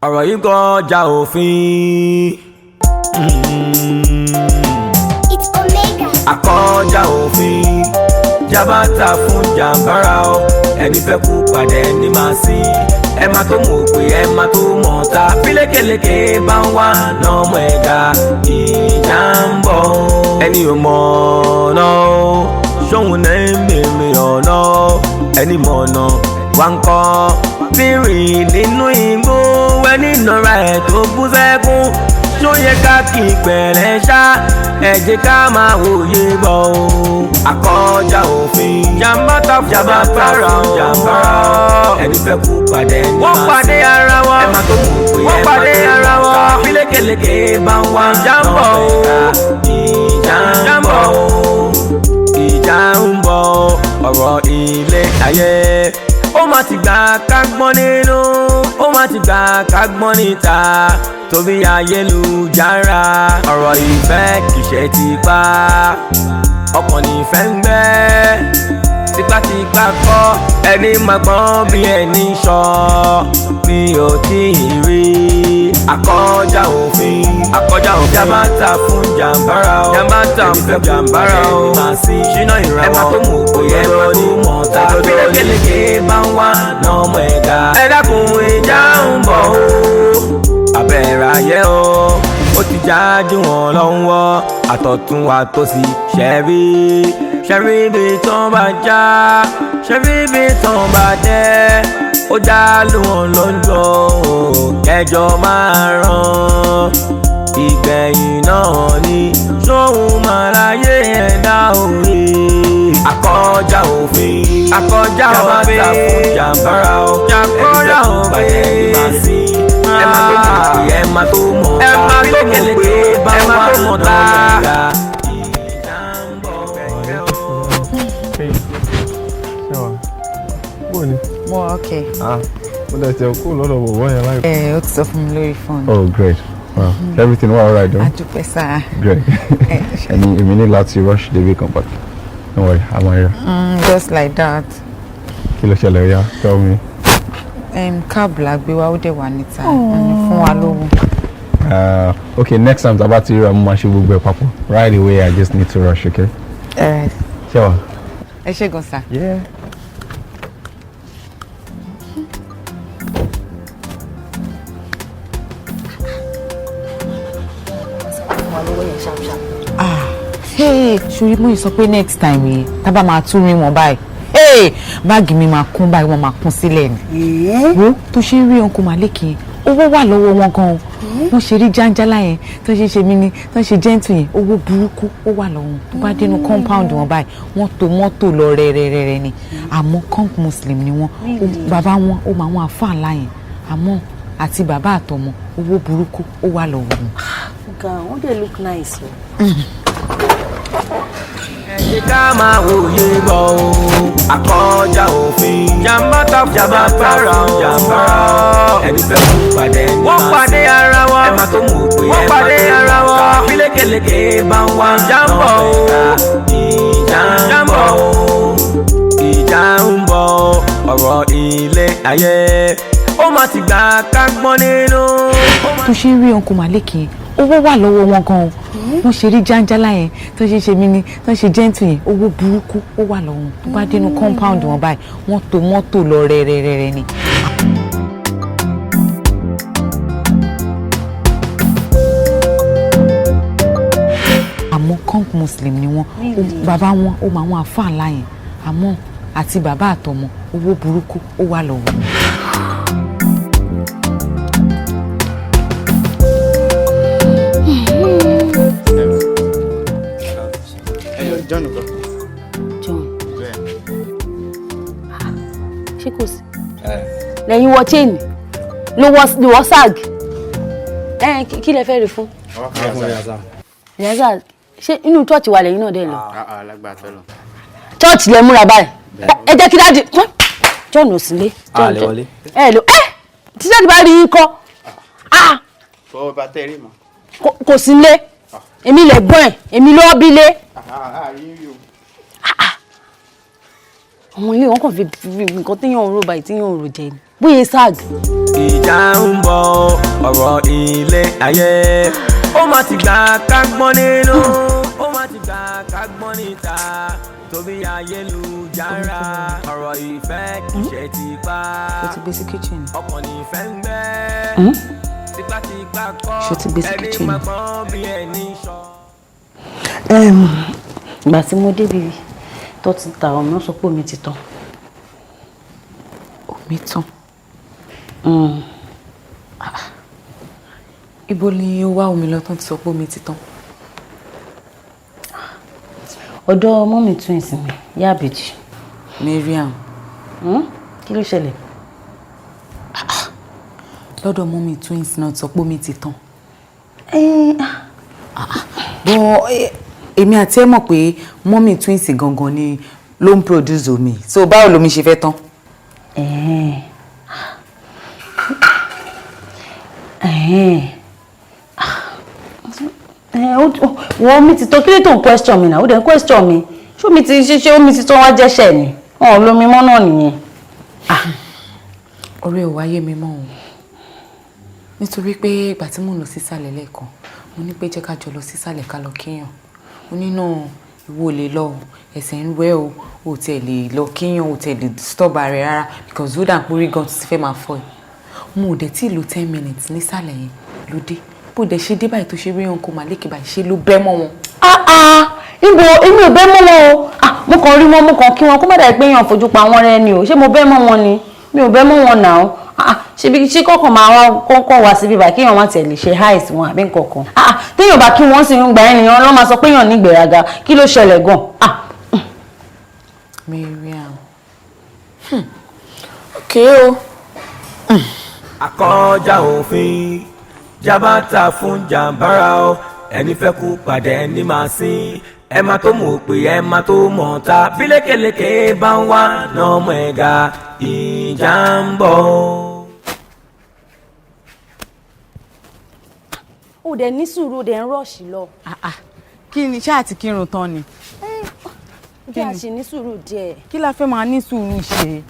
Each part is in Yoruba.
Ọ̀rọ̀ yìí kọjá òfin. It's Omega. Àkọjá òfin, jàbátà fún jàǹbára o. Ẹni fẹ́ kú padà, ẹni máa sí. Ẹ má tó mọ̀ pé ẹ má tó mọ̀ ta. Bílékeleke bá ń wá lọ́mọ ẹ̀dá, ìjà ń bọ̀. Ẹni ò mọ̀ ọ̀nà o, ṣóun náà ń bèrè ọ̀nà. Ẹni mọ̀ ọ̀nà wá ń kọ́ tírì nínú igbó. Ẹni nọra ẹ̀ tó bú sẹ́kún, ṣó yẹ ká kí pẹ̀lẹ́ ṣá? Ẹ jẹ́ ká máa wòye bọ̀ o. Àkọjá òfin, jàmbá ta fún jàmbára o, jàmbára o. Ẹni fẹ́ kú padà, ẹni máa sí. Wọ́n pàdé ara wọn. Ẹ má tó mọ̀ pé wọ́n pàdé ara wọn. Bílékeleke bá ń wá ìjàmbọ̀ o, ìjà ń bọ̀ o, ìjà ń bọ̀. Ọ̀rọ̀ ilé ayé, ó má ti gbà ká gbọ́n nínú, ó má ti gbà ká gbọ́n níta, torí ayélujára. Ọ̀rọ̀ ìfẹ́ kìí ṣe tipa, ọkàn nífẹ̀ẹ́ ń gbẹ́. Tipátipá kọ́, ẹni máa gbọ́n bí ẹni sọ mi ò tí ì rí. Àkọjá òfin, àkọjá òfin, jàmbá fún jàmbára o, jàmbá fún jàmbára o. Ẹni máa sí ṣínà ìràwọ̀, ẹ má tó mọ̀ pé ẹ má tó mọ̀ ta. Bílékeleke bá ń wá lọ́mọ ẹ̀dá, ẹ dákun, ìjà ń bọ̀ o. Abẹ́rẹ́ ayé o, ó ti jájú wọn lọ́wọ́ àtọ̀tún àtòsí. Ṣẹ́rí ṣẹ́rí ibi tán bá já, ṣẹ́rí ibi tán bá jẹ́, ó já lù wọn lọ́jọ́ kẹjọ máa ràn. Ìgbẹ̀yìn náà ni sóhun máa láyé ẹ̀dá òye. Àkọjá òfin, àkọjá òfin, jàmbá fún jàmbára o, jàmbára òfin. Ẹni máa sí, ẹ má tó mọ̀ pé ẹ má tó mọ̀ ẹ má tó mọ̀ pé ẹ má tó mọ̀ ta. Ìjà ń bọ̀. Hey, ṣé wà? Bó ni? Mo wà okay. Ah, mo dẹ̀ tẹ̀ kú lọ́dọ̀ bọ̀bọ̀ yẹn láìpẹ́. Ẹ ó ti sọ fún mi lórí fóònù. Oh, great. Wow. Everything went alright though? A dúpẹ́ sá. Great. Ẹni èmi ní láti rush débi kan, but don't worry, I'm here. Just like that. Kí ló ṣẹlẹ̀? Ó yá, tell me. Cab la gbé wá, ó dẹ̀ wà níta. Wọ́n ní fún wa lówó. Okay, next time tá a bá ti ríra, mo máa ṣe gbogbo ẹ̀ papọ̀. Right away, I just need to rush, okay? Alright. Ṣé wà? Ẹ ṣé gan sá. Yeah. Fún wa lówó yẹn sharp sharp. Ah, hey, ṣorí mo yìí sọ pé next time yìí, tá bá máa tún rí wọn báyìí, hey, báàgì mi máa kún báyìí, wọ́n máa kún sílẹ̀ ni. Wo tó ṣe ń rí Uncle Malik yẹn, owó wà lọ́wọ́ wọn gan-an. Wọ́n ṣe rí jáńjálá yẹn, tó ṣe ṣe mí ni, tó ṣe gentle yẹn, owó burúkú ó wà lọ́wọ́ wọn. Tó bá dénú compound wọn báyìí, wọ́n to mọ́tò lọ rẹ́rẹ́rẹ́rẹ́ ni. Àmọ́ conk Muslim ni wọ́n. Bàbá wọn, ó máa wọn àfáà ńlá yẹn. Àmọ́ àti bàbá àtọmọ, owó burúkú ó wà lọ́wọ́ wọn. Ọ̀gá, wọ́n dẹ̀ look nice o. Ẹ jẹ́ ká máa wòye bọ̀ o. Àkọjá òfin, jàmbá ta fún jàmbára o, jàmbára o. Ẹni fẹ́ kú padà, ẹni máa sí. Wọ́n pàdé ara wọn. Ẹ má tó mọ̀ pé wọ́n pàdé ara wọn. Bílékeleke bá ń wá ìjà ń bọ̀ o, ìjà ń bọ̀ o, ìjà ń bọ̀. Ọ̀rọ̀ ilé ayé, ó má ti gbà ká gbọ́n nínú. Tó ṣe ń rí Uncle Malik yẹn, owó wà lọ́wọ́ wọn gan-an. Wọ́n ṣe rí jáńjálá yẹn, tó ṣe ṣe mí ni, tó ṣe gentle yẹn, owó burúkú ó wà lọ́wọ́ wọn. Tó bá dénú compound wọn báyìí, wọ́n to mọ́tò lọ rẹ́rẹ́rẹ́rẹ́ ni. Àmọ́ conk Muslim ni wọ́n. Bàbá wọn, ó máa wọn àfáà ńlá yẹn. Àmọ́ àti bàbá àtọmọ, owó burúkú ó wà lọ́wọ́ wọn. John nǹkan. John, ṣé kò sí lẹ́yìn wọ chain ló wọ sag ẹ? Kí lẹ fẹ́ rí fún rìhásà? Ṣé inú church wà lẹ́yìn náà dẹ̀ lọ? Alágbà fẹ́ lọ. Church lẹ múra báyìí. Ẹ jẹ́ kí daddy John ò sí lé. A lè wọlé. Ẹ lò ẹ tí daddy bá rí yín kọ́, ah! Fọwọ́ bá tẹ́ rí mọ́. Kò sí lé, èmi lè gbọ́n ẹ̀, èmi ló bí lé. Àárín rí o. Àwọn ilé wọn kàn fi nǹkan téèyàn ń rò báyìí, téèyàn ń rò jẹ ni bóyá sag. Ìjà ń bọ̀. Ọ̀rọ̀ ilé ayé ó má ti gbà ká gbọ́n nínú, ó má ti gbà ká gbọ́n níta, torí ayélujára ọ̀rọ̀ ìfẹ́ kì í ṣe tipa. Ṣó ti gbé sí kitchen? Ọkàn ní ìfẹ́ ń gbẹ́ tipátipá kọ́. Ṣó ti gbé sí Ẹni kitchen? máa gbọ́n bí ẹni sọ. Ìgbà tí mo débi tó ti ta ọ̀nà sọ pé omi ti tán. Omi tán? Ibo ni ó wá omi lọ tán ti sọ pé omi ti tán? Ọ̀dọ̀ mummy twins mi, ìyá àbèjì. Mariam. Kí ló ṣẹlẹ̀? Lọ́dọ̀ mummy twins náà sọ pé omi ti tán? Bọ́ èmi àti ẹ mọ̀ pé mummy twins gangan ni ló ń produce omi, so báwo lomi ṣe fẹ́ tán? Ẹ̀hẹ́n. Ẹ̀hẹ́n. Wọ́n omi ti tán. Kí ló tó ń question mi náà? Ó dẹ̀ ń question mi. Ṣé omi ti ṣe omi ti tán wá jẹ́ṣẹ̀ ni? Wọn ò lómi mọ́ náà nìyẹn. Ọ̀rẹ́ ò wáyé mi mọ́ o, nítorí pé ìgbà tí mò ń lọ sísàlẹ̀ lẹ́ẹ̀kan, mo ní pé jẹ́ ká jọ lọ sísàlẹ̀ ká lọ kíyàn. Mo ní náà ìwọ ò lè lọ o, ẹsẹ̀ ń wẹ́ o, ò tiẹ̀ lè lọ kíyàn, ò tiẹ̀ lè disturb ara rẹ̀ rárá because ó dà ń pórí gan ti fẹ́ máa fọ́ ẹ. Mo ò dẹ̀ tí ì lo 10 minutes nísàlẹ̀ yẹn ló dé. Bó dẹ̀ ṣe dé báyìí, tó ṣe rí uncle Malik báyìí, ṣe ló bẹ́ mọ́ wọn. Ah ah, níbo? Èmi ò bẹ́ mọ́ wọn o. Ah, mo kàn rí wọn, mo kàn kí wọn kó má dàbí pé èèyàn fojú pa wọn rẹ́ ni o. Ṣé mo bẹ́ mọ́ wọn ni? Mi ò bẹ́ mọ́ wọn nà ó. Ah, ṣebí ṣé kọ́kàn máa wá kọ́kọ́ wá síbí báyìí kéèyàn má tiẹ̀ lè ṣe hi sí wọn àbí nǹkan kan? Ah, téèyàn bá kí wọ́n sì ń gbà ènìyàn lọ́ máa sọ pé èèyàn ní ìgbéraga. Kí ló ṣẹlẹ̀ gan? Ah. Mariam, okay o. Àkọjá òfin jábàtà fún jàǹbára o, ẹni fẹ́ kú padà ẹni máa sín. Ẹ máa tó mọ̀ pé ẹ máa tó mọ̀ ta bí lékeleke bá ń wá nọmọ ẹ̀gà, ìjà ń bọ̀. Ó dẹ̀ ní sùúrù, ó dẹ̀ ń rush lọ. Kí ni? Ṣáà ti kírun tán ni? Bí a ṣe ní sùúrù díẹ̀. Kí la fẹ́ máa ní sùúrù ṣe?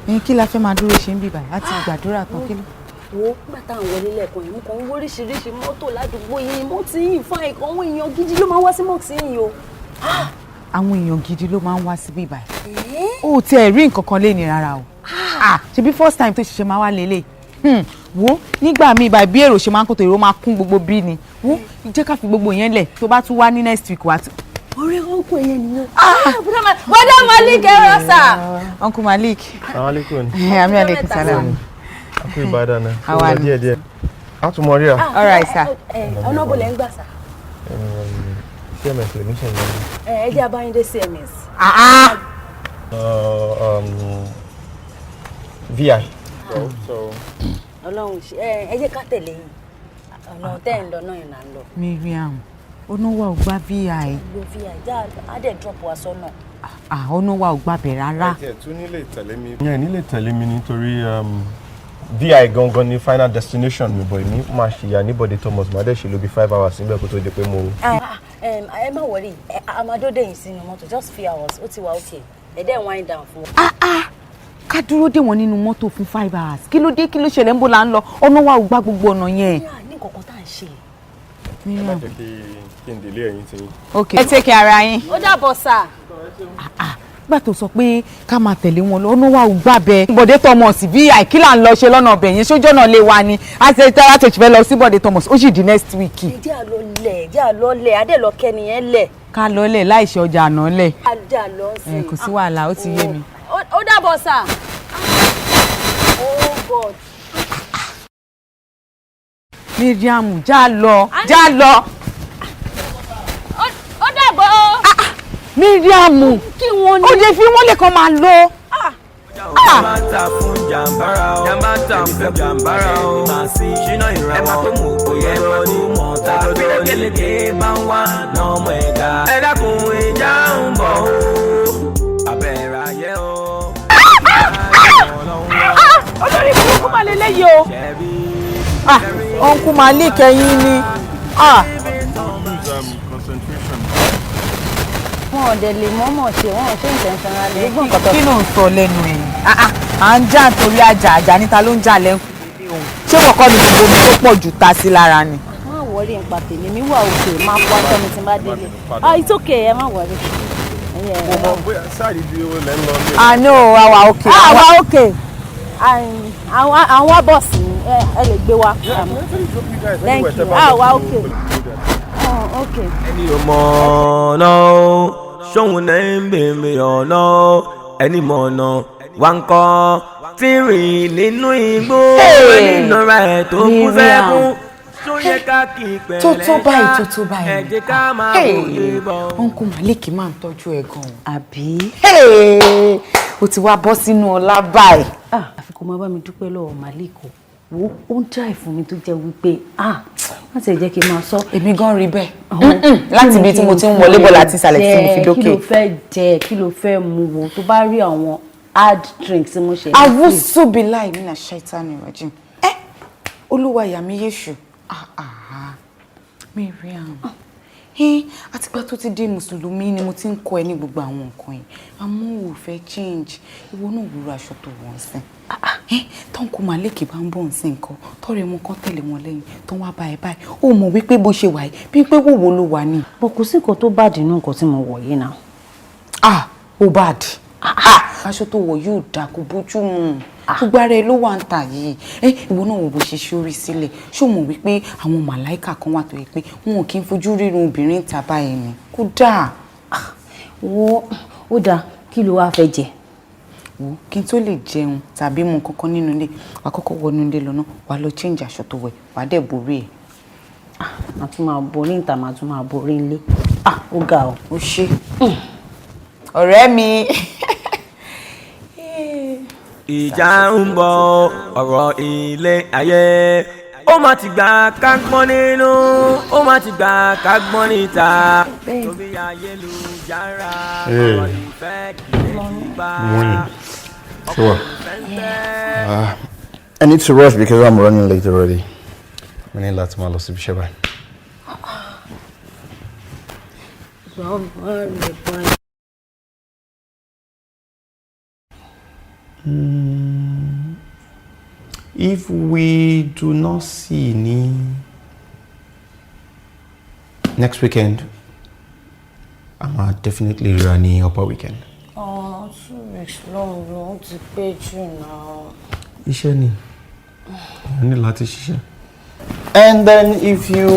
Ní kí la fẹ́ máa dúró ṣe ń bì báyìí? A ti gbàdúrà tán, kí ló. Wo, nígbà táwọn wọlé lẹ́ẹ̀kan yìí, mo kàn ń wóríṣiríṣi mọ́tò ládùúgbò yìí. Mo ti yìn fún àìkàn, àwọn èèyàn gidi ló máa ń wá sí mosque yìí o. Àwọn èèyàn gidi ló máa ń wá síbí báyìí. Ó tiẹ̀ rí nǹkan kan léni rárá o. Ah, ṣebí first time tó ṣẹ̀ṣẹ̀ máa wá lélẹ̀. Wo, nígbà míì báyìí, bí èrò ṣe máa ń kó tó, èrò máa kún gbogbo bí ni. Wo, jẹ́ ká fi gbogbo yẹn lẹ̀, tó bá tún wá ní next week wá tún. Ọ̀rẹ́ ọkọ yẹn nìyẹn. Bọ́dá Malik, ẹ rọ sà. Uncle Malik. Alaikum. Àmín, alaikum salam. Akú ìbádà náà. Àwa ni. Díẹ̀ díẹ̀. A tún mọ ríra. All right, sir. Ọ̀nà bò lẹ́ ń gbà sà? CMS lèmi ṣe ń lọ. Ẹ jẹ́ abáyíndé CMS. VI. Ọlọ́run ṣe ẹ jẹ́ ká tẹ̀lé yín, ọ̀nà tẹ́ ń lọ náà yẹn là ń lọ. Mariam, ọ̀nà wa ò gbá VI. Lo VI já, á dẹ̀ drop wa sọ́nà. Ah, ọ̀nà wa ò gbàbẹ̀ rárá. Ẹ tiẹ̀ tún nílé tẹ̀lé mi. Yẹn nílé tẹ̀lé mi nítorí VI gangan ni final destination mi, bọ̀ èmi máa ṣìyà ní Bọ̀dé Thomas, máa dẹ̀ ṣe lò bí 5 hours níbẹ̀ kó tó di pé mo. Ẹ má worry, amadode yìí sínú mọ́tò just few hours, ó ti wà okay, ẹ dẹ̀ wind down fún wa. Ah ah, ká dúró dè wọ́n nínú mọ́tò fún 5 hours? Kí ló dé? Kí ló ṣẹlẹ̀? Ń bó la ń lọ? Ọ̀nà wa ò gbá gbogbo ọ̀nà yẹn. Ní nǹkan kan tá à ń ṣe. Ẹ má jẹ́ kí n délé ẹ̀yìn tí yín. Ok, ẹ take care ara yín. Ó dàbọ̀ sà. Gbà tó sọ pé ká máa tẹ̀lé wọn lọ, ọ̀nà wa ò gbà bẹ́ẹ̀. Bọ̀dé Thomas VI, kí là ń lọ ṣe lọ́nà ọbẹ̀ yẹn? Sójú ọ̀nà lè wa ni a ṣe tẹ́lá tó fẹ́ lọ sí Bọ̀dé Thomas, ó sì di next week. Ẹ jẹ́ àlọ́ lẹ̀, ẹ jẹ́ àlọ́ lẹ̀, adé lọ kẹ́niyẹn lẹ̀. Ká lọ lẹ̀ láì ṣe ọjà àná lẹ̀. Adé àlọ́ sí. Ẹ kò sí wàhálà, ó ti yé mi. Ó dàbọ̀ sà. Oh God. Miriam, já lọ, já lọ. Ó dàbọ̀. Miriam. Kí wọ́n ní. Ó lè fi wọ́n lè kàn máa lọ. Jàmbá fún jàmbára o, jàmbá fún jàmbára o, ṣínà ìràwọ̀, ẹ má tó mọ̀ pé ẹ má tó mọ̀ ta pélékèlèké bá ń wá nọmọ ẹ̀dá. Ẹ dákun, ìjà ń bọ̀ o, abẹ́rẹ́ ayé o. Olórí burúkú máa lè léyìí o. Ah, Uncle Malik, ẹ̀yin ni. Ah. Concentration. Wọn ò dẹ̀ lè mọ́mọ́ ṣe, wọn ò ṣe intentionally. Gbogbo nǹkan tó Kí ló ń sọ lẹ́nu ẹ̀? Ah ah, à ń jà nítorí àjà, àjà níta ló ń jà lẹ́kùn. Ṣé wọ́n kọ́ ni gbogbo omi tó pọ̀ jù ta sí lára ni? Má worry nípa tèmi, mi wà òkè, máa kó aṣọ mi tí n bá délé. Ah, it's okay, ẹ má worry. Mo mọ bóyá sáàdì bí ó lẹ́ ń lọ ní. Ah no, àwa òkè. Àwa òkè. Àwọn bọ́ọ̀sì ni ẹ lè gbé wa. Thank you. Àwa òkè. Oh, okay. Ẹni ò mọ̀ ọ̀nà o, ṣóun náà ń bèèrè ọ̀nà o, ẹni mọ̀ ọ̀nà wá ń kọ́ tí ń rìn nínú igbó, ẹni nọra ẹ̀ tó kú sẹ́kún. Tó yẹ ká kí pẹ̀lẹ́ Tó tó báyìí, tó tó báyìí. Ẹ jẹ́ ká máa wòye bọ̀. Uncle Malik máa ń tọ́jú ẹ gan-an. Àbí? O ti wá bọ́ sínú ọlá báyìí. Àfi kó máa bá mi dúpẹ́ lọ́wọ́ Malik o. Wo, ó ń try fún mi tó jẹ́ wípé ah, má ti jẹ́ kí n máa sọ. Èmi gan rí bẹ́ẹ̀. Láti ibi tí mo ti ń wọlé bọ̀ láti ìsàlẹ̀ tí mo fi dókè. Kí ló fẹ́ jẹ, kí ló fẹ́ mu wo, tó bá rí àwọn hard drinks tí mo ṣe. Awúsù billahi mina shaitani rajim. Olúwa ìyá mi Yéṣu. Mariam, àtìgbà tó ti di mùsùlùmí ni mo ti ń kọ́ ẹ ní gbogbo àwọn nǹkan yìí, àmọ́ ò fẹ́ change. Ìwọ náà wúro aṣọ tó wọ̀ ń sìn. Tọ́ǹkù Malik bá ń bọ̀ ń sìn nǹkan, tọ́rẹ̀ wọn kan tẹ̀lé wọn lẹ́yìn, tó ń wá bá ẹ báyìí, ó mọ̀ wípé bó ṣe wà yìí, bí pé wòwò ló wà ní. Bọ̀ kò sí nǹkan tó bad nínú nǹkan tí mo wọ̀ yìí náà. Ah, ó bad. Aṣọ tó wọ̀ yóò dáa, kò bójú mu. Gbogbo ara ẹ ló wà ń tà yìí. Ìwọ náà wò bó ṣe ṣorí sílẹ̀. Ṣó mọ̀ wípé àwọn màláìkà kan wà tó yẹ pé wọn ò kí ń fojú rírun obìnrin ta báyìí ni? Kódà. Wo, ó dáa, kí ló wá fẹ́ jẹ? Wo, kí n tó lè jẹun tàbí mu kankan nínú ilé, wàá kọ́kọ́ wọnú ilé lọ náà, wàá lọ change aṣọ tó wẹ̀, wàá dẹ̀ borí ẹ̀. Màá tún máa borí níta, màá tún máa borí nílé. Ó ga o. Ó ṣe. Ọ̀rẹ́ mi. Ìjà ń bọ̀, ọ̀rọ̀ ilé ayé, ó má ti gbà ká gbọ́n nínú, ó má ti gbà ká gbọ́n níta. Torí ayélujára, ọ̀rọ̀ ìfẹ́ kì í ti bá. Sure. I need to rush because I'm running late already. Mo ní láti máa lọ síbi iṣẹ́ báyìí. If we do not see ní next weekend, I'm definitely ríra ní upper weekend. Oh, 2 weeks long ló ti pẹ́ jù náà. Iṣẹ́ ni, mo ní láti ṣiṣẹ́. And then if you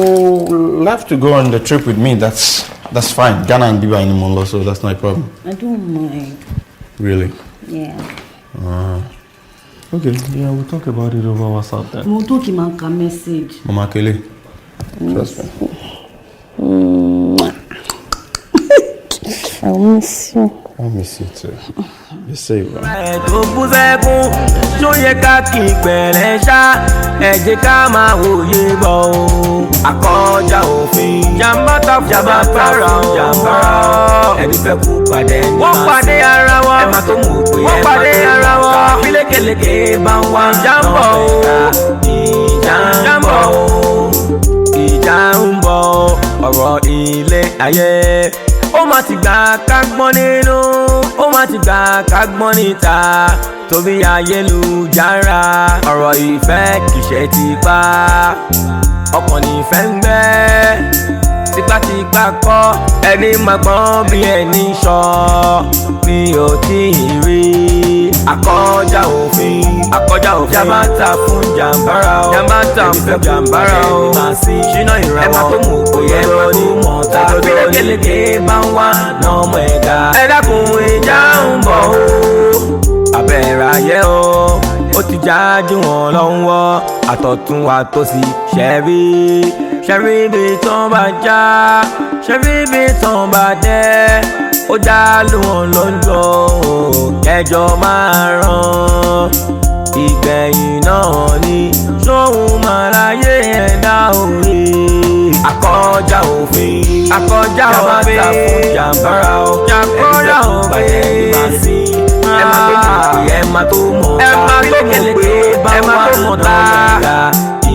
love to go on the trip with me, that's fine. Ghana and Dubai ni mo ń lọ, so that's not a problem. I don't mind. Really? Yeah. Okay, yeah, we'll talk about it over WhatsApp then. Mo tó kì í máa ka message. Mama Kele. Trust me. I miss you. I miss you too. You say well. Ẹ̀ tó bú sẹ́kún, ṣó yẹ ká kí pẹ̀lẹ́ ṣá, ẹ jẹ́ ká máa wòye bọ̀ o. Àkọjá òfin, jàmbá ta fún jàmbára o, jàmbára o. Ẹni fẹ́ kú pàdé ní wọ́n pàdé ara wọn, ẹ má tó mọ̀ pé wọ́n pàdé ara wọn. Bí lékeleke bá ń wá ìjà ń bọ̀ o, ìjà ń bọ̀ o, ìjà ń bọ̀, ọ̀rọ̀ ilé ayé, ó má ti gbà ká gbọ́n nínú, ó má ti gbà ká gbọ́n níta. Torí ayélujára, ọ̀rọ̀ ìfẹ́ kìí ṣe tipa, ọkàn nífẹ̀ẹ́ ń gbẹ́, tipátipá kọ́. Ẹni máa gbọ́n bí ẹni sọ mi ò tí ì rí. Àkọjá òfin, àkọjá òfin, jàmbá fún jàmbára o, jàmbá fún jàmbára o, ṣínà ìràwọ̀, ẹ má tó mọ̀ pé ẹ má tó mọ̀ ta, bí lékeleke bá ń wá nọmọ ẹ̀dá. Ẹ dákun, ìjà ń bọ̀ o, abẹ́rẹ́ ayé o, ó ti jájú wọn lọ́wọ́, àtọ̀tún àtòsí. Ṣẹ́rí ṣẹ́rí ibi tán bá já, ṣẹ́rí ibi tán bá dẹ́, ó já lù wọn lọ́jọ́ kẹjọ máa ràn, ìgbẹ̀yìn náà ni sóhun máa láyé ẹ̀dá òye. Àkọjá òfin, àkọjá òfin, jàmbá fún jàmbára o, jàmbára òfin, ẹ má tó mọ̀ pé ẹ má tó mọ̀ ẹ má tó mọ̀ pé ẹ má tó mọ̀ ta,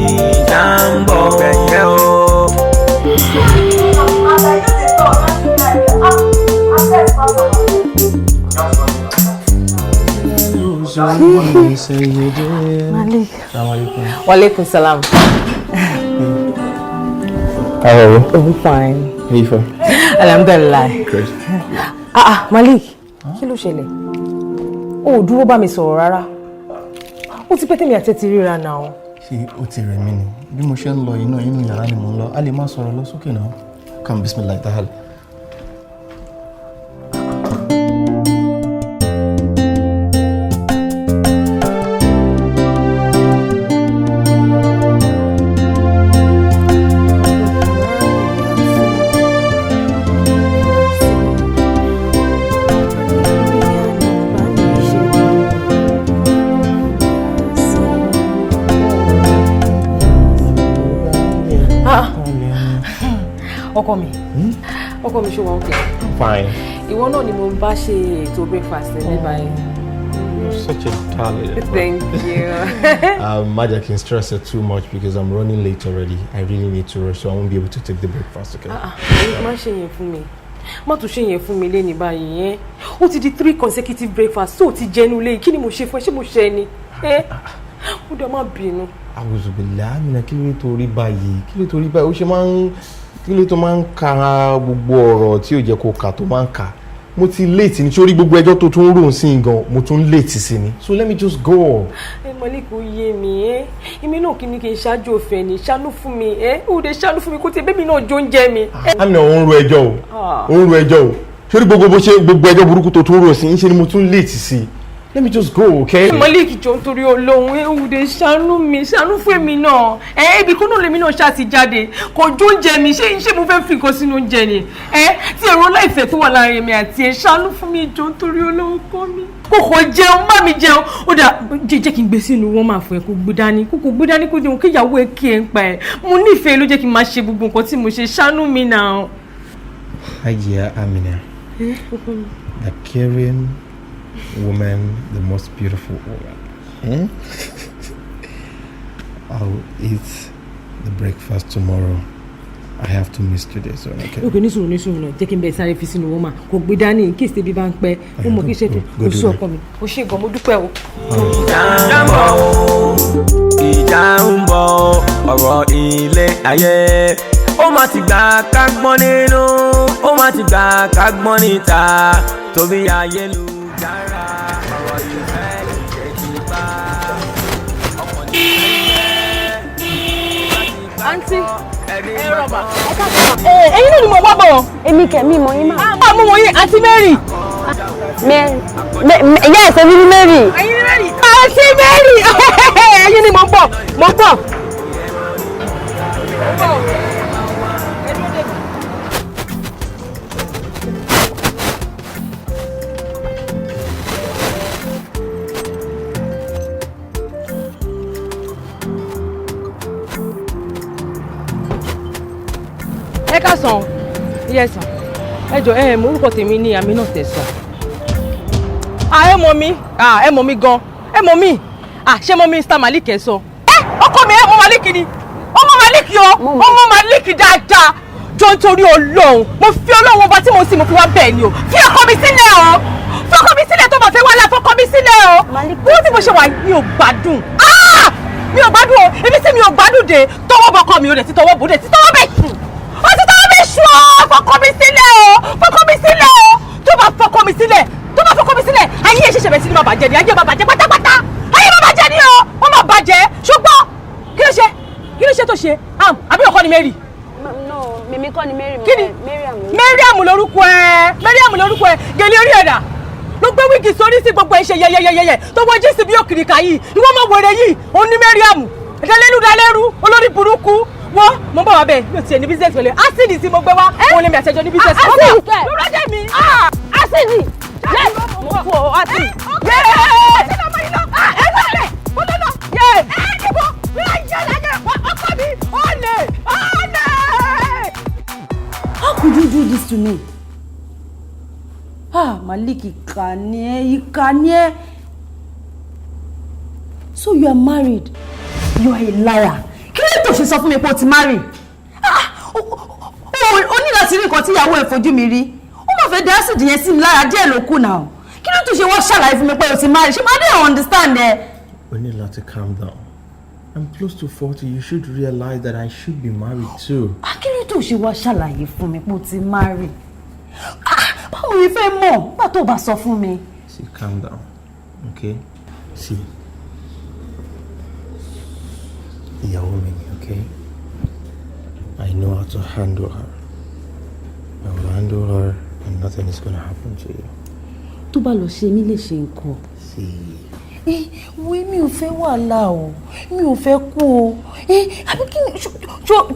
ìjà ń bọ̀ gbẹ̀yẹ́ o. Malik. Wa alaikum salam. How are you? I'm fine. Hey, Ife. Alhamdulillah. Great. Ah ah, Malik, kí ló ṣẹlẹ̀? O ò dúró bá mi sọ̀rọ̀ rárá. Ó ti pẹ́ tèmi àti ẹ ti ríra náà. Ṣé ó ti rẹ̀ mí ni? Bí mo ṣe ń lọ iná inú yàrá ni mò ń lọ. A lè má sọ̀rọ̀ lọ sókè náà. Come, bismillah, tahal. Ọkọ mi. Ọkọ mi, ṣé wà okay? Fine. Ìwọ náà ni mo bá ṣe ètò breakfast ẹ̀ ní báyìí. You're such a darling. Thank you. Má jẹ́ kí n stress her too much because I'm running late already. I really need to rush, so I won't be able to take the breakfast, okay? Ah, má ṣe yẹn fún mi, má tún ṣe yẹn fún mi lẹ́ni báyìí yẹn. Ó ti di three consecutive breakfast tó ti jẹnu lé. Kí ni mo ṣe fún ẹ? Ṣé mo ṣe ẹ ni? Ẹ ó dá, má bínú. Àwùzùbìlà, Amina, kí ló tó rí báyìí? Kí ló tó rí báyìí? Ó ṣe máa ń, kí ló tó máa ń ka gbogbo ọ̀rọ̀ tí ò jẹ́ kó kà tó máa ń kà? Mo ti late ní sórí gbogbo ẹjọ́ tó tún rò sí gan, mo tún late sí ni. So let me just go. Ẹ Malik, ó yé mi. Ẹ èmi náà, kí ni kí n ṣáájú òfin ni? Ṣàánú fún mi. Ẹ ó dé, ṣàánú fún mi kó tiẹ̀ bẹ́ẹ̀ mi náà jó oúnjẹ mi. Amina, ò ń ro ẹjọ́ o. Ò ń ro ẹjọ́ o. Sórí gbogbo bó ṣe gbogbo ẹjọ́ burúkú tó tún rò sí, ń ṣe ni mo tún late sí. Let me just go, okay? Malik, jọ̀ọ́, nítorí Ọlọ́run, ẹ ó dé, ṣàánú mi, ṣàánú fún èmi náà. Ẹ ibi kúnnù lèmi náà ṣáà ti jáde kò jó oúnjẹ mi. Ṣé mo fẹ́ fi nǹkan sínú oúnjẹ ni? Ẹ tí èrò láìfẹ́ tó wà láàrin mi àti ẹ, ṣàánú fún mi, jọ̀ọ́, nítorí Ọlọ́run, kọ́ mi. Kò kò jẹun, má mi jẹun. Ó dà, jẹ́ kí n gbé sínú wọn máa fún ẹ, kó gbé dání, kó kò gbé dání, kó jẹun, kíyàwó ẹ kí ẹ ń pa ẹ. Mo nífẹ̀ẹ́ ló jẹ́ kí n máa ṣe gbogbo nǹkan tí mo ṣe. Ṣàánú mi náà. Hajiya Amina, the caring woman, the most beautiful woman. Hmm? I'll eat the breakfast tomorrow. I have to miss today, so okay. Ok, ní sùúrù, ní sùúrù náà, jẹ́ kí n bẹ sáré fi sínú wọn máa kò gbé dání kí èsì bá ń pẹ́. Mo mọ̀ kí ṣe tó kò sí. Ọkọ mi, ó ṣe gan, mo dúpẹ́ o. Ìjà ń bọ̀ o, ìjà ń bọ̀, ọ̀rọ̀ ilé ayé ó má ti gbà ká gbọ́n nínú, ó má ti gbà ká gbọ́n níta, torí ayélujára, ọ̀rọ̀ ìfẹ́ kìí ṣe ti bá ọkàn ní ìfẹ́. Àǹtí, ẹ rọ̀bà. Ẹ̀yin náà ni mo wá bọ̀. Èmi kẹ̀, mi mọ̀ yín mà. Àmú wọ̀nyí, àǹtí Mary. Mary, yes, èmi ni Mary. Ẹ̀yin ni Mary. Àǹtí Mary, ẹ̀yin ni mo ń bọ̀, mo ń bọ̀. Ẹ káàsán. Yes sir. Ẹ jọ, ẹ mọ orúkọ tèmi ní Amina Tẹsán. Ah, ẹ mọ̀ mi. Ah, ẹ mọ̀ mi gan, ẹ mọ̀ mi. Ah, ṣé mọ̀ mi Mr Malik ẹ sọ? Ẹ ọkọ mi, ẹ mọ̀ Malik ni, ọmọ Malik o, ọmọ Malik dáadáa. Jọ, nítorí Ọlọ́run, mo fi Ọlọ́run ọba tí mo sì mo fi wá bẹ́ẹ̀ ni o, fi ọkọ mi sílẹ̀ o, fi ọkọ mi sílẹ̀. Tó bá fẹ́ wálé, fọkọ mi sílẹ̀ o. Bí wọ́n ti mo ṣe wà, mi ò gbádùn. Ah, mi ò gbádùn o. Ibi tí mi ò gbádùn dé, tọwọ́ bọkọ mi ò dẹ̀ ti tọwọ́ bò dẹ̀ ti tọwọ́ bẹ̀ sùn, ó ti tọwọ́ bẹ̀ sùn o. Fọkọ mi sílẹ̀ o, fọkọ mi sílẹ̀ o. Tó bá fọkọ mi sílẹ̀, tó bá fọkọ mi sílẹ̀, ayé ẹ̀ ṣẹ̀ṣẹ̀ bẹ̀ sí ni máa bàjẹ́ ni. Ayé máa bàjẹ́ pátápátá, ayé máa bàjẹ́ ni o, wọ́n máa bàjẹ́. Ṣùgbọ́n kí ló ṣe, kí ló ṣe tó ṣe am? Àbí ọkọ ni Mary? No, mímí kọ́ ni Mary. Kí ni? Mariam. Mariam lorúkọ ẹ, Mariam lorúkọ ẹ. Gèlè orí ẹ̀dà ló gbé wig sórí sí, gbogbo ẹ̀ ṣe yẹyẹyẹyẹ, tó wọ jíìsì bí òkìrìkà yìí. Ìwọ ọmọ wèrè yìí, òun ní Mariam. Dalẹ́rú, dalẹ́rú, olórí burúkú. Wọ́n mo ń bọ̀ wá bẹ́ẹ̀, mi ò tiẹ̀ ní business pẹ̀lú acid tí mo gbé wá. Òun lè mi àtẹ̀jọ́ ní business. Acid kẹ̀. Lọ́rọ́ dẹ̀ mi. Acid. Mo kú ọ acid. Ọkọ mi, olè, olè. How could you do this to me? Ah, Malik, ìkà ni ẹ́, ìkà ni ẹ́. So you are married. You are a liar. Kí ló tó ṣe sọ fún mi pé o ti marry? Ah, o ní láti rí nǹkan tí ìyàwó ẹ̀ fojú mi rí. Ó mà fẹ́ dá acid yẹn sí mi lára, díẹ̀ ló kù náà. Kí ló tó ṣe wọ́n ṣàlàyé fún mi pé o ti marry? Ṣé máa dé understand ẹ? O ní láti calm down. I'm close to 40. You should realize that I should be married too. Kí ló tó ṣe wá ṣàlàyé fún mi pé o ti marry? Ah, báwo ni fẹ́ mọ̀ nígbà tó o bá sọ fún mi? See, calm down, okay? See, ìyàwó mi ni, okay? I know how to handle her. I will handle her and nothing is gonna happen to you. Tó bá lọ ṣe mí lè ṣe nǹkan. See, Ẹ wo, mi ò fẹ́ wàhálà o, mi ò fẹ́ kú o. Ẹ àbí kí ni ṣó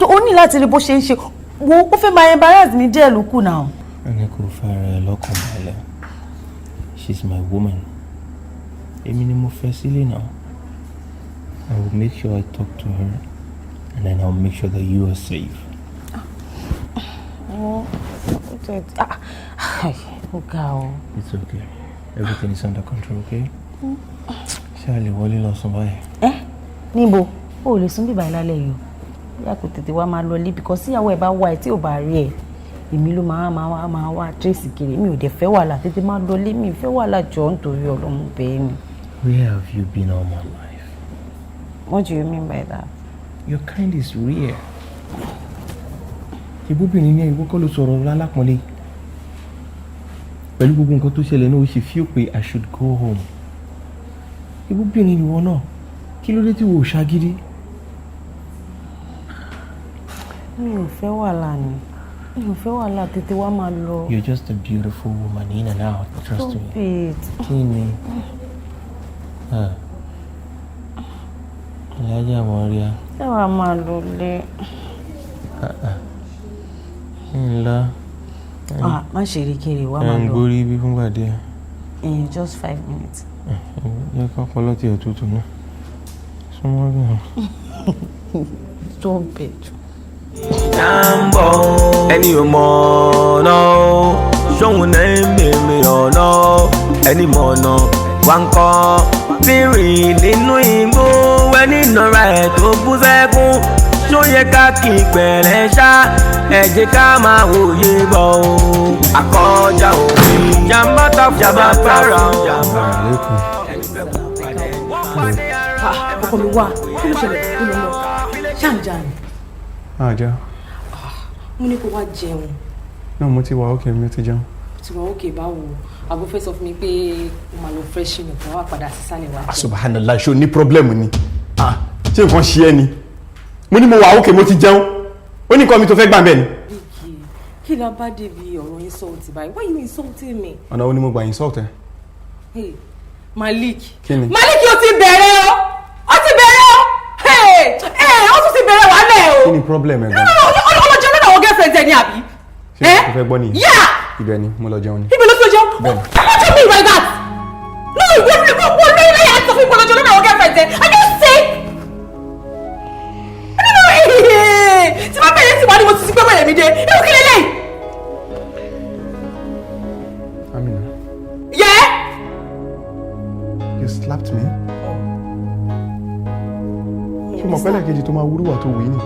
o ní láti rí bó ṣe ń ṣe? Wo, ó fẹ́ máa embarrass mi díẹ̀ ló kù náà. Ẹni kò fara ẹ lọ́kàn balẹ̀. She's my woman. Èmi ni mo fẹ́ sílé náà. I will make sure I talk to her and then I'll make sure that you are safe. Ó ó ga o. It's okay. Everything is under control, okay? Ṣé a lè wọlé lọ sùn báyìí? Ẹ níbo? O ò lè sùn bíbá ìlálẹ́ yìí o. Bóyá kò tètè wá máa lọ lé, because tíyàwó ẹ̀ bá wá ẹ tí ò bá rí ẹ, èmi ló máa wá trace kiri. Mi ò dẹ̀ fẹ́ wàhálà. Tètè máa lọ lé, mi ò fẹ́ wàhálà. Jọ, nítorí Ọlọ́run bẹ́ẹ̀ ni. Where have you been all my life? What do you mean by that? Your kind is rare. Ibóbìnrin ní ìwọ kọ́ ló sọ̀rọ̀ lálápọ̀nlé. Pẹ̀lú gbogbo nǹkan tó ṣẹlẹ̀ náà, ó ṣe feel pé I should go home. Ibóbìnrin ìwọ náà, kí ló dé tí wò ó ṣagídí? Mi ò fẹ́ wàhálà ni, mi ò fẹ́ wàhálà. Tètè wá máa lọ. You're just a beautiful woman in and out, trust Stop me. it. Kí ni? Ah. Ìyájà Mọ́ríà. Ṣé wàá máa lọ lé? Ńlá. Ah, má ṣe erékeré, wá Ẹ máa ń lọ. gbórí bí fúngbà díẹ̀. In just 5 minutes. Jẹ́ ká ọpọlọ tiẹ̀ tutù náà. Súnmọ́ bí wọn. Stop it. Jàǹbọ̀ ẹni ò mọ̀ ọ̀nà o, ṣóun náà ń bèèrè ọ̀nà o. Ẹni mọ̀ ọ̀nà wá ń kọ́ tí rìn nínú igbó, ẹni nara ẹ̀ tó bú sẹ́kún, ṣó yẹ ká kí pẹ̀lẹ́ ṣá? Ẹ jẹ́ ká máa wòye bọ̀ o. Àkọjá òfin jàǹbá ta jàǹbá ra o. Alaikum. Ọkọ mi, wá, kí ló ṣẹlẹ̀? Kí ló lọ ṣáǹjà ni? Àjọ. Mo ní kó wá jẹun. Náà mo ti wà ókè, mi ti jẹun. Ti wà ókè báwo? Àbò fẹ́ sọ fún mi pé o máa lọ fresh nìkan, wá padà sísàlẹ̀ wá jẹun. Subhanallah, ṣé o ní problem ni? Ah, ṣé nǹkan ṣe ẹ́ ni? Mo ní mo wà ókè, mo ti jẹun. Ó ní nǹkan mi tó fẹ́ gbà bẹ́ẹ̀ ni. Bíkì, kí la bá débi ọ̀rọ̀ insult báyìí? Why you insulting me? Ọ̀nà wo ni mo gbà insult ẹ? Hey, Malik. Kí ni? Malik, o ti bẹ̀rẹ̀ o, o ti bẹ̀rẹ̀ o. Hey, hey, o tún ti bẹ̀rẹ̀ wàhálà ẹ̀ o. Kí ni problem ẹ No, gan? no, no, ọlọ́jọ́ lọ́dọ̀ àwọn girlfriend ẹ ní àbí? Ṣé o fẹ́ gbọ́ nìyẹn? Yeah. Ibẹ̀ ni mo lọ jẹun ni. Ibi ló tó jẹun? Bẹ́ẹ̀ni. What do you mean by that? No, ìwọ wọ́n lórí láyà sọ fún ìpolójọ lọ́dọ̀ àwọn girlfriend ẹ. Are you sick? No, no, no, tí bá bẹ̀rẹ̀ tí wàá ní mo ti ti gbé wẹ̀rẹ̀ mi dé. Irú kí lélẹ̀? Amina, Yeah? you slapped me. Ṣé o mọ̀ pẹ́lẹ́ kejì tó máa wúrúwà tó wù í ni?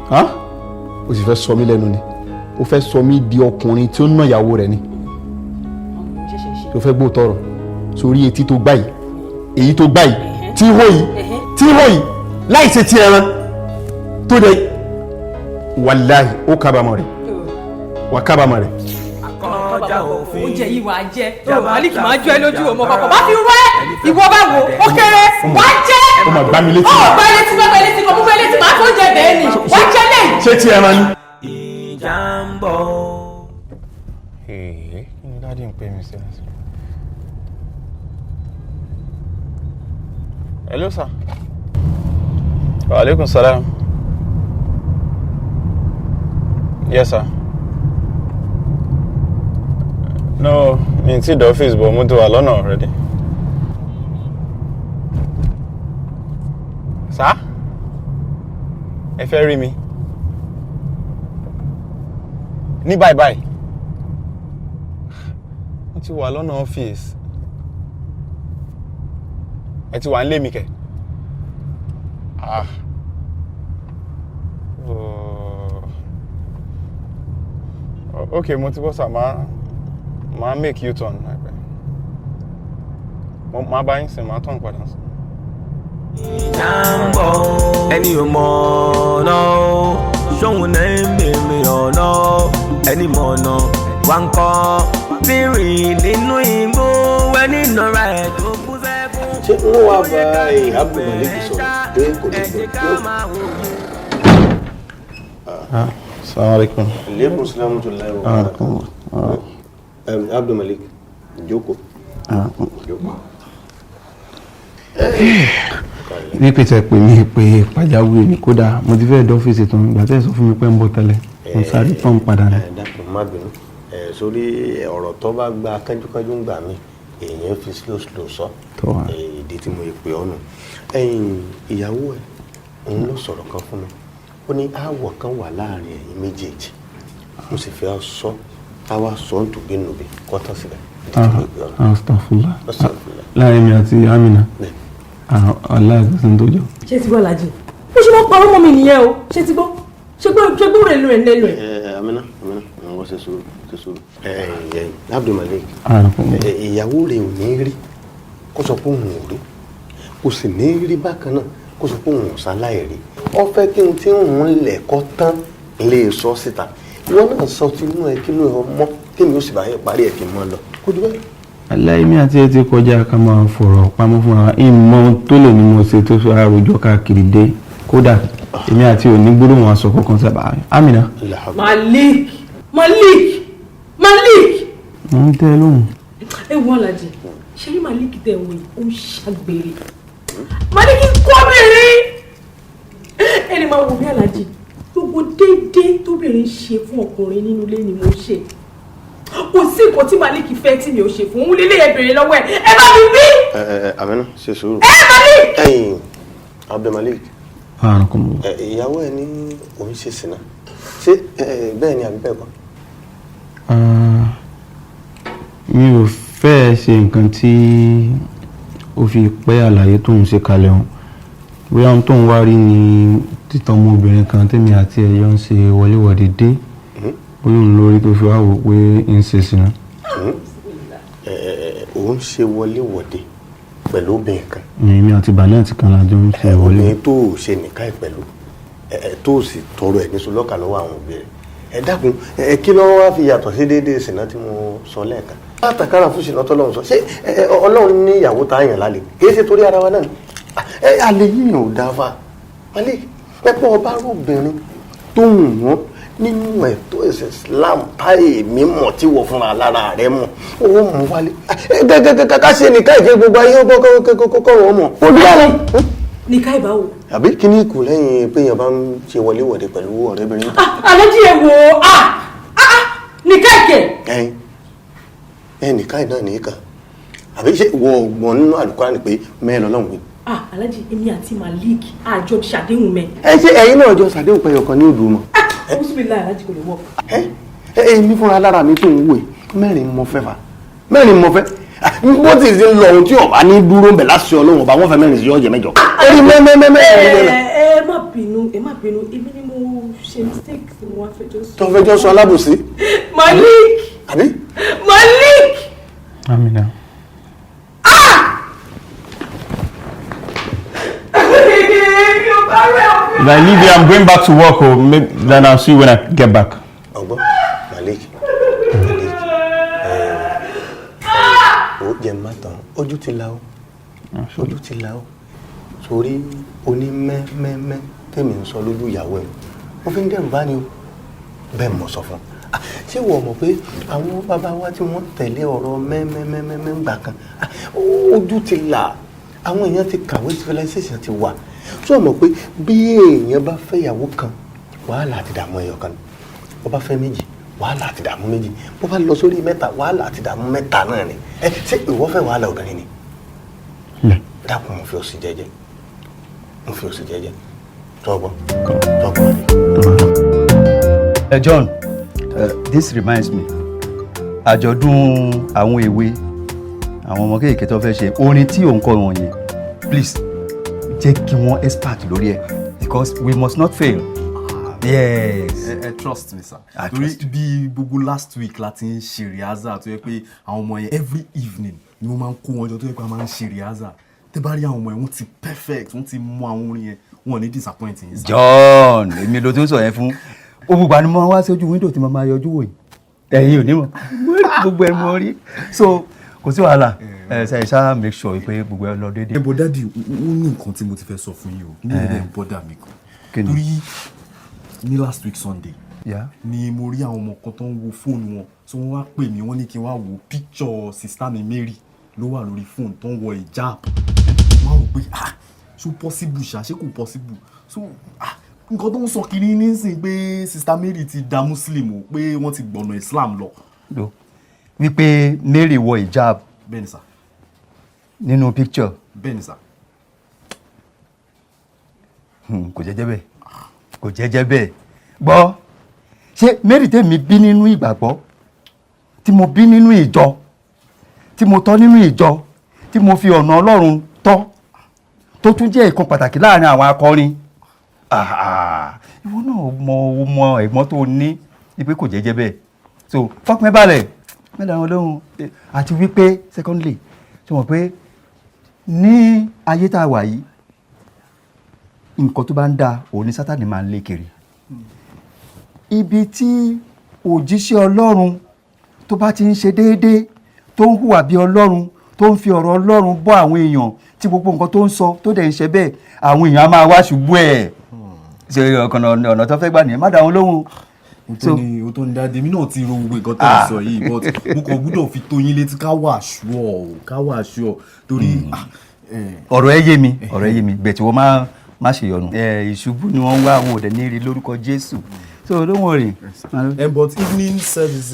Hàn? O sì fẹ́ sọ mí lẹ́nu ni. O fẹ́ sọ mí di ọkùnrin tí ó ń ná ìyàwó rẹ̀ ni. Tó fẹ́ gbọ́ tọrọ. Sórí etí tó gbá yìí, èyí tó gbá yìí, tí hó yìí, tí hó yìí, láì ṣe ti ẹran tó dẹ, wàláhì, ó kábàámọ̀ rẹ̀, wà kábàámọ̀ rẹ̀. Àkọjá òfin. Oúnjẹ yìí wàá jẹ. Malik, máa jọ ẹ lójú ọmọ kọkọ bá fi rẹ ìwọ bá wò ó kéré, wàá jẹ. Ó máa gbá mi létí. Ó gbá létí, bá gbá létí kọ, mú gbá létí, máa tó jẹ bẹ́ẹ̀ ni wàá jẹ lẹ́yìn. Ṣé ti ẹran ni? Ìjà ń bọ̀. Ee, kí ni daddy ń pè mí sí lásìkò? Hello, sir. Wa alaikum salam. Yes, sir. No, mi ti dé office, but mo ti wà lọ́nà already. Sir? Ẹ fẹ́ rí mi? Ní báyìí báyìí. Mo ti wà lọ́nà office. Ẹ ti wà ń lé mi kẹ̀. Ah. Oh. Okay, mo ti bọ́ sà, máa make U-turn láìpẹ́. Mo máa bá yín sìn, máa turn padà sí. Ẹni ò mọ̀ ọ̀nà o, ṣóun náà ń bèèrè ọ̀nà o. Ẹni mọ̀ ọ̀nà wá ń kọ́ tí rìn nínú igbó, ẹni nọra ẹ̀ tó kú sẹ́kún. Ṣé wọ́n wá bá Abdulmalik sọ̀rọ̀ pé kò ní gbọ́ yóò? Assalamu alaikum. Aleykum salaam tó láyé wọ́n. Abdulmalik, jókòó, jókòó. Ní pété pè mí pé pàjáwìrì ni, kódà mo ti fẹ́ dọ́fíìsì tán ìgbà tẹ́ ẹ sọ fún mi pé ń bọ̀ tẹ́lẹ̀, mo sáré tán padà ní. Ẹ dákun, má bínú. Ẹ sórí ọ̀rọ̀ tó bá gba kánjúkánjú ń gbà mí, èèyàn fi slow slow sọ. Tó wà. Ìdí tí mo pè ọ́ nù. Ẹ̀yin ìyàwó ẹ̀ òun ló sọ̀rọ̀ kan fún mi. Ó ní aáwọ̀ kan wà láàrin ẹ̀yin méjèèjì, mo sì fẹ́ sọ, ká wá sọ ń tùbínùbí kọ́ tán síbẹ̀. Ìdí tí mo pè ọ́ nù. Astagfirullah. Astagfirullah. Láàrin mi àti Amina, aláìsàn tó jọ. Ṣé ti gbọ́, Alhaji? Bó ṣe máa ń parọ́ mọ́ mi nìyẹn o. Ṣé ti gbọ́? Ṣé gbọ́ rẹ̀ lẹ́nu ẹ̀ lẹ́nu ẹ̀? Ẹ Amina, Amina, wọ́n ṣe sùúrù, ṣe sùúrù. Ẹ ẹ Abdulmalik, ìyàwó rẹ̀ ò ní rí kó sọ pé òun ò rí, kò sì ní rí bákan náà kó sọ pé òun ò sáláì rí. Ó fẹ́ kí n tí òun lẹ̀ kọ́ tán lè sọ síta. Ìwọ náà sọ tinú ẹ, kínú ẹ ọmọ kémi ó sì bá yẹ parí ẹ kí n mọ lọ kó dúpẹ́. Aláìmí àti ẹ ti kọjá ká máa fọ̀rọ̀ pamọ́ fúnra wa. Ìmọ̀ tó lè ní mo ṣe tó fi àròjọ káàkiri dé, kódà èmi àti òní gbólóhùn aṣọ kankan sábà, Amina. Malik, Malik, Malik! Mo ń tẹ́ ẹ lóhùn. Ẹ wo Alhaji, ṣe rí Malik tẹ̀ wọ̀ yìí, ó ń ṣàgbèrè. Malik ń kọ́ obìnrin. Ẹni máa wò mí, Alhaji, gbogbo déédéé tóbìnrin ṣe fún ọkùnrin nínú ilé ni mo ṣe. Kò sí nǹkan tí Malik fẹ́ tí mi ò ṣe fún òun. Lélẹ̀ ẹ bèrè lọ́wọ́ ẹ, ẹ bá mi wí. Ẹ ẹ Amina, ṣe sùúrù. Ẹ Malik. Ẹ̀yin Abdulmalik, Àrùn kan mọ̀. ẹ ìyàwó ẹ ní òun ṣe sìnà, ṣé bẹ́ẹ̀ ni àbí bẹ́ẹ̀ kọ́? Mi ò fẹ́ ṣe nǹkan tí ó fi pẹ́ àlàyé tóun ṣe kalẹ̀ hàn. Bóyá ohun tóun wá rí ni títàn ọmọbìnrin kan tèmi àti ẹ̀yọ́ ń ṣe wọléwọ̀de dé, bóyá òun lórí tó fi wá wò pé ń ṣe sìnà. Ẹ ẹ òun ṣe wọléwọ̀de pẹ̀lú obìnrin kan? Èmi àti Banet kan la jọ ń ṣe wọlé. Obìnrin tó o ṣe nìka ẹ pẹ̀lú ẹ, tó o sì tọrọ ẹ níṣu lọ́kà lọ́wọ́ àwọn òbí rẹ̀, ẹ dákun, ẹ kí ló wá fi yàtọ̀ sí déédéé sìnà tí mo sọ lẹ́ẹ̀kan? Látàkàrà fún sìnà tọ́lọ́run sọ, ṣé Ọlọ́run ní ìyàwó tá a yàn lálẹ́ kì í ṣe torí ara wa náà ni? Ẹ àlè yíyan ò dáa fa alẹ́ pẹ́pẹ́ ọba róbìnrin tó wù wọ́n nínú ẹ̀tọ́ ẹ̀sìn Islam táyé mímọ̀ tí wọ́n fúnra lára rẹ̀ mọ̀, owó mú wálé gẹ́gẹ́gẹ́ ká ṣe nìka ìjẹ́ gbogbo ayé kọ́kọ́ wọ́n mọ̀ ó dúró lọ. Nìka ìbáwò? Àbí kí ní kù lẹ́yìn pé èèyàn bá ń ṣe wọléwọ̀de pẹ̀lú ọ̀rẹ́bìnrin? Alhaji, ẹ wò ó, ah ah, nìka ìkẹ. Ẹyin ẹ nìka ìnáà nìka, àbí ṣé ìwọ ọgbọ̀n nínú Àlùkùránì pé mẹ́rin Ọlọ́run wí? Ah, Alhaji, èmi àti Malik àjọ ṣàdéhùn mẹ. Ẹ ṣé ẹ̀yin náà jọ ṣàdéhùn pé ọkàn ní òdùn mọ́? Bísímillah, Alhaji, kò lè wọ. Ẹ èmi fúnra lára mi tó ń wò yìí, mẹ́rin mo fẹ́ fa, mẹ́rin mo fẹ́. Bó ti ṣe ń lọ ohun tí ọba ní dúró ń bẹ̀ láti Ọlọ́run ọba, wọ́n fẹ́ mẹ́rin sí ọjọ́ mẹ́jọ. Orí mẹ́mẹ́mẹ́mẹ́. Ẹ má bínú, ẹ má bínú, èmi ni mo ṣe mistake tí mo wá fẹjọ́ sùn. Tó fẹjọ́ sọ alábòsí. Malik! Àbí. Malik! Amina. Mi ò bá rẹ̀ ọ́. If I leave here, I'm going back to work. Oh, maybe, then I'll see you when I get back. Ọgbọ́n, Malik, Malik, ó jẹ má tán, ojú ti la ó, ojú ti la ó. Sórí oní mẹ́mẹ́mẹ́ tèmi ń sọ lójú ìyàwó ẹ̀, wọ́n fi ń dẹ́rù bá ní o. Bẹ́ẹ̀ mọ̀ sọ fún un. Ṣé wọ́n mọ̀ pé àwọn bàbá wa tí wọ́n tẹ̀lé ọ̀rọ̀ mẹ́mẹ́mẹ́mẹ́ ń gbà kan, ojú ti là, àwọn èèyàn ti kàwé, civilization ti wà. Ṣé wọ́n mọ̀ pé bí èèyàn bá fẹ́ ìyàwó kan, wàhálà àti dààmú ẹyọ kan ni? Bó bá fẹ́ méjì, wàhálà àti dààmú méjì. Bó bá lọ sórí mẹ́ta, wàhálà àti dààmú mẹ́ta náà ni. Ẹ ṣé ìwọ fẹ́ wàhálà obìnrin ni? Dákun, mo fi òsì jẹ́jẹ́, mo fi òsì jẹ́jẹ́, tọgbọ tọgbọ ni. John, this reminds me, àjọ̀dún àwọn èwe, àwọn ọmọ kéèké tó fẹ́ ṣe, orin tí òun kọ wọ̀nyẹn, please jẹ́ kí wọ́n expert lórí ẹ̀, because we must not fail. Yes. Ẹ trust me, sir. I Torí trust. Bí gbogbo last week la ti ń ṣe rehearsal, tó yẹ pé àwọn ọmọ yẹn, every evening ni mo máa ń kó wọn jọ, tó yẹ pé a máa ń ṣe rehearsal. Tẹ́ bá rí àwọn ọmọ ẹ̀, wọ́n ti perfect, wọ́n ti mọ àwọn orin yẹn, wọn ò ní disappoint yín, sir. John, èmi ló tún sọ yẹn fún. Ògbùgbà ni mo wá sójú window tí mo máa yọjú wò yìí. Ẹ̀yin ò ní mọ̀, gbogbo ẹ̀ mo rí. So kò sí wàhálà, ẹ ṣe ṣá make sure pé gbogbo ẹ lọ déédéé. Ẹ bọ daddy, ó ní nǹkan tí mo ti fẹ́ sọ fún yín o, ní ẹ̀rẹ́ ń bother mi gan. Kí ni? Torí ní last week Sunday ni mo rí àwọn ọmọ kan tó ń wo fóònù wọn tí wọ́n wá pè mí, wọ́n ní kí n wá wo picture sister mi Mary ló wà lórí fóònù tó ń wọ hijab. Wọ́n á wò pé, ah, ṣó possible ṣá? Ṣé kò possible? So ah, nǹkan tó ń sọ kiri nísìnyí pé sister Mary ti da Muslim o, pé wọ́n ti gbọ̀nà Islam lọ. Lo wípé Mary wọ hijab? Bẹ́ẹ̀ni sir. Nínú picture? Bẹ́ẹ̀ni sir. Kò jẹ́jẹ́ bẹ́ẹ̀, kò jẹ́jẹ́ bẹ́ẹ̀. Gbọ́, ṣé Mary tèmi bí nínú ìgbàgbọ́, tí mo bí nínú ìjọ, tí mo tọ́ nínú ìjọ, tí mo fi ọ̀nà Ọlọ́run tọ́, tó tún jẹ́ ìkan pàtàkì láàrin àwọn akọrin? Ah, ìwọ náà mọ mọ ẹ̀gbọ́n tó ní wípé kò jẹ́jẹ́ bẹ́ẹ̀. So fọkàn balẹ̀, mẹ́ta wọn lóhùn. Àti wípé secondly, ṣe mọ̀ pé ní ayé tá a wà yìí, nǹkan tó bá ń da òun ni Sátani máa ń lé kiri. Ibi tí òjíṣẹ́ Ọlọ́run tó bá ti ń ṣe déédéé, tó ń hùwà bí Ọlọ́run, tó ń fi ọ̀rọ̀ Ọlọ́run bọ́ àwọn èèyàn, tí gbogbo nǹkan tó ń sọ tó dẹ̀ ń ṣe bẹ́ẹ̀, àwọn èèyàn á máa wá ṣubú ẹ̀. Ṣe ọ̀nà ọ̀nà tó fẹ́ gbà nìyẹn. Má dá wọn lóhùn. Òótọ́ ni, òótọ́ ni daddy. Èmi náà ti ro gbogbo nǹkan tó ń sọ yìí, but mo kàn gbúdọ̀ fi tó yín létí, ká wà sure o, ká wà sure, torí ah, Ọ̀rọ̀ ẹ yé mi, ọ̀rọ̀ ẹ yé mi bẹ́ẹ̀ tí wọ́n má ṣe yọnu. Ìṣubú ni wọ́n ń wá, àwọn òdẹ ní rí lórúkọ Jésù, so don't worry. But evening service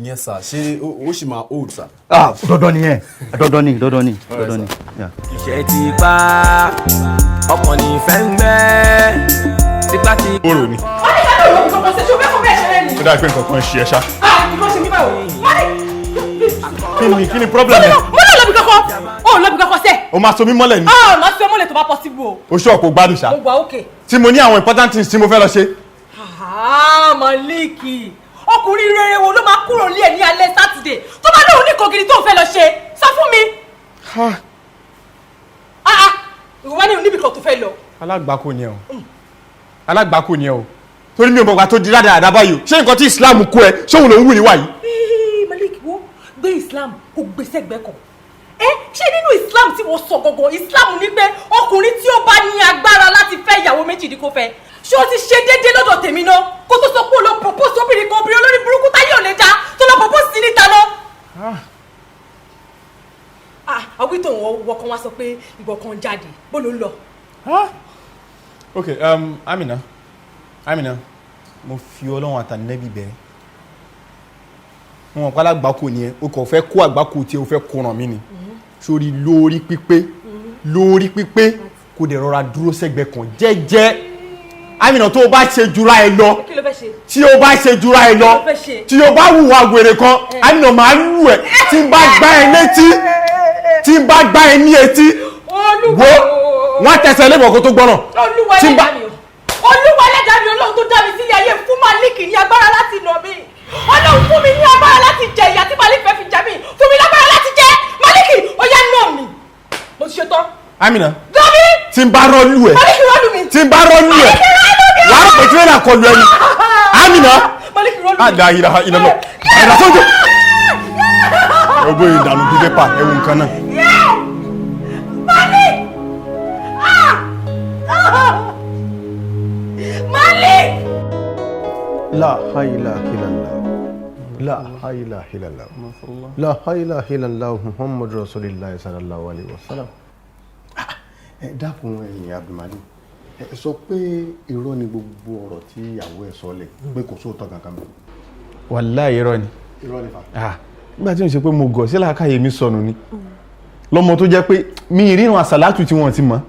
yẹn sir, ṣé ó ṣì máa hold, sir? Ah, dandan ni yẹn, dandan ni, dandan ni, dandan ni. Yeah. Iṣẹ́ ti pa ọkàn ní ìfẹ́ ń gbẹ́ tipátí. Bóró ni. Wọ́n ní ká ló lóbi kankan ṣe, ṣé o fẹ́ kó bẹ́ẹ̀ ṣeré ni? Ó dáa pé nǹkan kan ṣe ẹ ṣá. Ah, nǹkan ṣe mí báwo? Wọ́n ní. Kí ni problem ẹ? Mo náà lóbi kankan, o ò lóbi kankan sẹ́. O máa so mí mọ́lẹ̀ ni. Ah, màá fi ọmọlẹ̀ tó bá possible o. O ṣọ́ kò gbádùn ṣá. Mo wà okay. Tí mo ní àwọn important things tí mo fẹ́ lọ ṣe. Ah, Maliki, ọkùnrin rere wo ló máa kúrò ní ẹ̀ ní alẹ́ Saturday tó bá lóun ní kògiri tó ń fẹ́ lọ ṣe? Sọ fún mi. Ah ah, ìwọ wá ní níbi kan tó fẹ́ lọ. Alágbàkó ni ẹ o, alágbàkó ni ẹ o, torí mi ò mọ̀gbà tó di rádaràdà báyìí o. Ṣé nǹkan tí Islam kó ẹ, ṣé òun ló ń wù níwà yìí? Ee, Malik, wo, gbé Islam kó gbé sẹ́gbẹ̀ẹ́ kan. Ẹ ṣé nínú Islam tí wọ́n sọ gangan, Islam ní pé ọkùnrin tí ó bá ní agbára láti fẹ́ ìyàwó méjì ní kó fẹ́. Ṣé o ti ṣe déédéé lọ́dọ̀ tèmi náà kó tó sọ pé o lọ propose obìnrin kan, obìnrin olórí burúkú táyé ò lè dá, tó lọ propose sí níta lọ? Ah, àwítò wọ kan wá sọ pé ìwọ kan jáde, bó ló ń lọ? Ok, Amina, Amina, mo fi Ọlọ́run àtànẹ́bí bẹ́ẹ̀, wọn kọ́ alágbàkó ni ẹ. O kò fẹ́ kó àgbákò tí o fẹ́ kó ràn mí ni sórí lórí pípé, lórí pípé, kó dẹ̀ rọra dúró sẹ́gbẹ̀ẹ́ kan jẹ́jẹ́. Amina, tó o bá ṣe jura ẹ lọ, Kí ló fẹ́ ṣe? tí o bá ṣe jura ẹ lọ, Kí ló fẹ́ ṣe? tí o bá hùwà wèrè kan, Amina, máa lù ẹ. Tí n bá gbá ẹ létí, tí n bá gbá ẹ ní etí, Olúwa wo, wọ́n tẹsẹ̀ lébọ̀ kó tó gbọ́ràn. Olúwa Tí n bá ẹlẹ́dàá mi o, Olúwa ẹlẹ́dàá mi, Ọlọ́run tó dá mi sílé ayé, fún Malik ní agbára láti nà mí. Ọlọ́run, fún mi ní agbára láti jẹ ìyà tí Malik fẹ́ fi jẹ mí. Fún mi lágbára láti jẹ. Malik, ó yá, nà mí, mo ti ṣe tán. Amina, Gọ́bí. tí n bá rọ́ọ̀lù ẹ, Malik, rọ́ọ̀lù mi. tí n bá rọ́ọ̀lù ẹ, wàá rò pé tírélà kọlu ẹni. Amina. Malik, rọ́ọ̀lù mi. Àdá ìlà ìlànà àdá sójú ọgbọ́n ìdànù bíi pépà ẹ̀wù nǹkan náà. Yeah! Malik! Ah! Ah! Malik! La ilaha illallah. La ilaha illallah. La ilaha illallah Muhammadu Rasulillah sallallahu alaihi wasallam. Ẹ dákun, ẹ̀yin Abdulmalik, ẹ sọ pé irọ́ ni gbogbo ọ̀rọ̀ tí ìyàwó ẹ̀ sọ lẹ̀, pé kò sóòótọ́ kankan mọ́. Wàláhì, irọ́ ni. Irọ́ ni fa. Ah, nígbà tí mo ṣe pé mo gọ̀ sí làákàyè mi sọnù ni, lọ́mọ tó jẹ́ pé mi ìríran àsàlátù tí wọ́n ti mọ̀,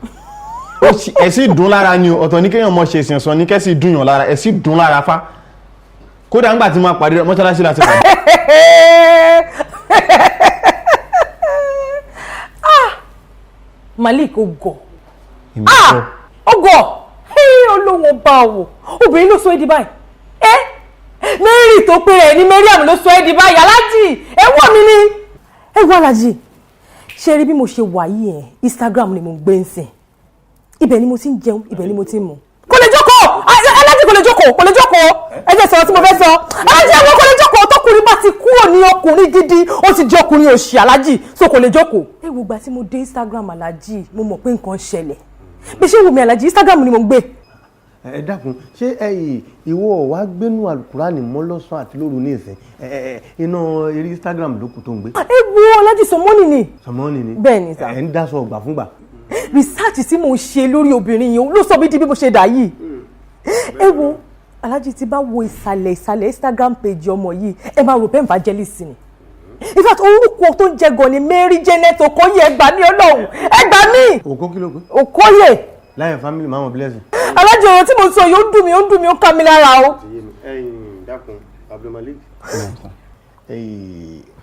ẹ̀ sì dùn lára ni o. Ọ̀tọ̀ ní kéèyàn mọ̀ ṣe ìsìn ọ̀sán ní kẹ́sì dùn yàn lára, ẹ̀ sì dùn lára fa. Kódà ńgbà tí mo pàdé rẹ̀, mọ́ṣáláṣí láti pàdé. Malik, ó gọ̀. Èmi Ah! kọ́. Ó gọ̀. Olóhùn ọba wò, obìnrin ló sọ ẹ́ di báyìí. Ẹ Mary tó pé ẹ ní Mariam ló sọ ẹ́ di báyìí. Aláàjì, ẹ wọ̀ mí ni, ẹ wọ aláàjì. Ṣé rí bí mo ṣe wà yìí ẹ̀, Instagram ni mo ń gbé ń sìn. Ibẹ̀ ni mo ti ń jẹun, ibẹ̀ ni mo ti ń mu. Kò lè jókòó, alájẹ kò lè jókòó, kò lè jókòó. Ẹ jẹ́ sọ̀rọ̀ tí mo fẹ́ sọ. Alájẹ àwọn kò lè jókòó, tọkùnrin bá ti kúrò ní ọkùnrin gidi, ó ti jẹ́ ọkùnrin òṣì alájì, so kò lè jókòó. Ẹ wo ìgbà tí mo dé Instagram alájì, mo mọ̀ pé nǹkan ṣẹlẹ̀. Bí ṣé wù mí alájì, Instagram ni mo ń gbé. Ẹ dákun, ṣé ẹyìn ìwọ wàá gbénú alukurani mọ́ lọ́sàn àti lóru ní ìsìn ẹ iná eré Instagram ló kù tó ń gbé? Ẹ wo alájì, sọmọ́nì ni. Sọmọ́nì ni? Bẹ́ẹ̀ ni sà. Ẹ ń dáṣọ ọgbà fúngbà. Research tí mo ń ṣe lórí obìnrin yìí ló sọ mí di bí mo ṣe dà yìí. Ẹ wo alájì, tí bá wo ìsàlẹ̀ ìsàlẹ̀ Instagram page ọmọ yìí, ẹ máa rò pé evangelist ni. In fact, orúkọ tó ń jẹ gan ni Mary Janet Okoye. Ẹ gbà mí Ọlọ́run, ẹ gbà mí. Òkó kí ló pé? Okoye. Láyé family máa blessing. Alájì, ọ̀rọ̀ tí mo sọ yìí, ó dùn mí, ó dùn mí, ó ká mi lára o. Ẹ̀yin dákun, Abdulmalik,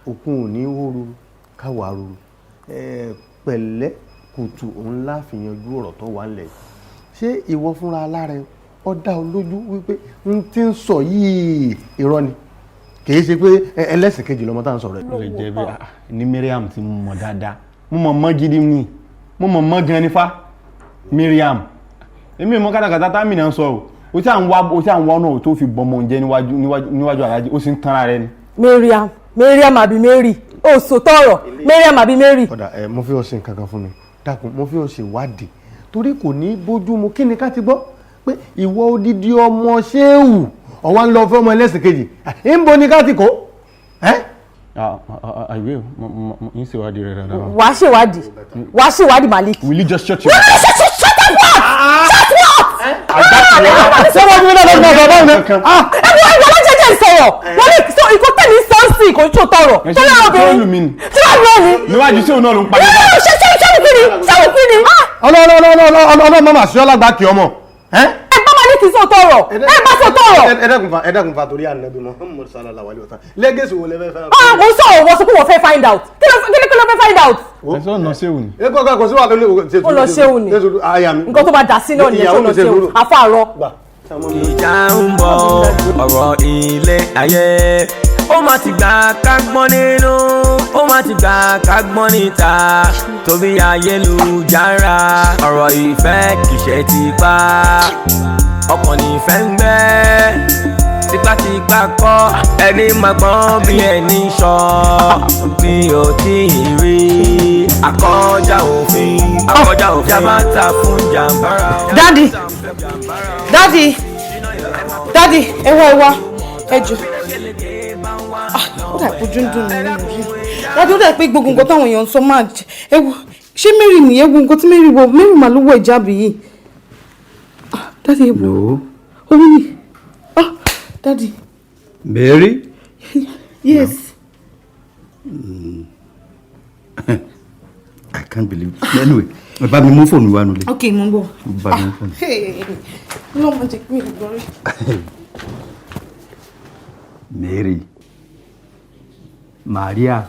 òkun ò ní hó ruru káwa ruru. Pẹ̀lẹ́ kùtù òun láfi yanjú ọ̀rọ̀ tó wà nílẹ̀. Ṣé ìwọ fúnra alára ẹ ọ dá ọ lójú wípé n ti ń sọ yìí irọ́ ni, kì í ṣe pé ẹlẹ́sìn kejì lọmọ tá à ń sọ̀rọ̀ ẹ̀? Ó lè jẹ́ bí ní Mariam tí mo mọ̀ dáadáa, mo mọ̀ mọ́ gidi ni, mo mọ̀ mọ́ gan nífa Mariam. Èmi ò mọ̀ kátàkátà támìnà ń sọ o. O tí à ń wá, o tí à ń wá náà tó fi bọmọ oúnjẹ níwájú níwájú níwájú alájí, ó sì ń tanra rẹ ni. Mariam, Mariam àbí Mary? Ó sọ tọrọ, Mariam àbí Mary? Ọ̀dà ẹ, mo fi ọ ṣe nǹkan kan fún mi. Dákun, mo fi ọ ṣe ìwádìí, torí kò ní bójú mu. Kí ni ká ti gbọ́ pé ìwọ odidi ọmọ ṣéwù ọwọ́ ń lọ fún ọmọ ẹlẹ́sìn kejì? Ń bo ni ká ti kó ẹ́? Àìwé o, ń ṣèwádìí rẹ dáadáa. Wàá ṣèwádìí, wàá ṣèwádìí, Malik. Will you just shut your No, no, shut, shut, shut up what? Shut what? Ṣé wọ́n ti ní lọ́dọ̀ ọ̀dọ̀ báwo ni? Ẹ wo ìwọ ló jẹjẹ ìsọ̀rọ̀ wọ́n ní sọ ìkó tẹ̀mí sọ́ọ̀sì kò tó tọrọ tó yà obìnrin tí wàá lọ ní. Níwájú sí òun náà ló ń parí. Ṣé ṣé ṣé kí ni, ṣé kí ni? Ọlọ́ọ̀lọ́ọ̀lọ́ mama sí ọlágbá kí ọmọ. Ẹ bá Malik sọ tọrọ, ẹ bá sọ tọrọ. Ẹ dákun fa, ẹ dákun fa, torí ànábì Muhammad sallallahu alaihi wasallam, lẹ́gẹ̀sì wo lẹ fẹ́ fẹ́? Ọ̀rọ̀ kò sọ̀rọ̀, wọ́n sọ pé wọ́n fẹ́ find out. Kí ló kí ló fẹ́ find out? Ẹ sọ ọ̀nà ṣéwù ni. Ẹ kọ́ kò sí wà lórí. Ó lọ ṣéwù ni. Nǹkan tó máa dà sí náà nìyẹn, tó lọ ṣéwù àfàrọ. Ìjà ń bọ̀, ọ̀rọ̀ ilé ayé ó má ti gbà ká gbọ́n nínú, ó má ti gbà ká gbọ́n níta, torí ayélujára. Ọ̀rọ̀ ìfẹ́ kìí ṣe tipa, ọkàn nífẹ̀ẹ́ ń gbẹ́, tipátipá kọ́. Ẹni máa gbọ́n bí ẹni sọ mi ò tí ì rí àkọjá òfin, àkọjá òfin jàmbá fún jàmbára. Daddy, daddy, daddy, ẹ wá, ẹ wá, ẹ jọ̀ọ́. Ah, ó dà pé ojú ń dùn mí nínú yìí. Daddy, ó dà pé gbogbo nǹkan táwọn èèyàn ń sọ máa jẹ. Ẹ wo, ṣé Mary ni? Ẹ wo nǹkan tí Mary wọ. Mary mà ló wọ ìjáàbù yìí. Ah, daddy, ẹ wo. No. Òun ni. Ah, daddy. Mary? Yes. I can't believe it. Anyway, bá mi mú fóònù wa nulẹ̀. Ok, mo ń bọ̀. Bá mi mú fóònù. Ọlọ́run má jẹ́ kí mi gbọ́ rí. Mary. Maria.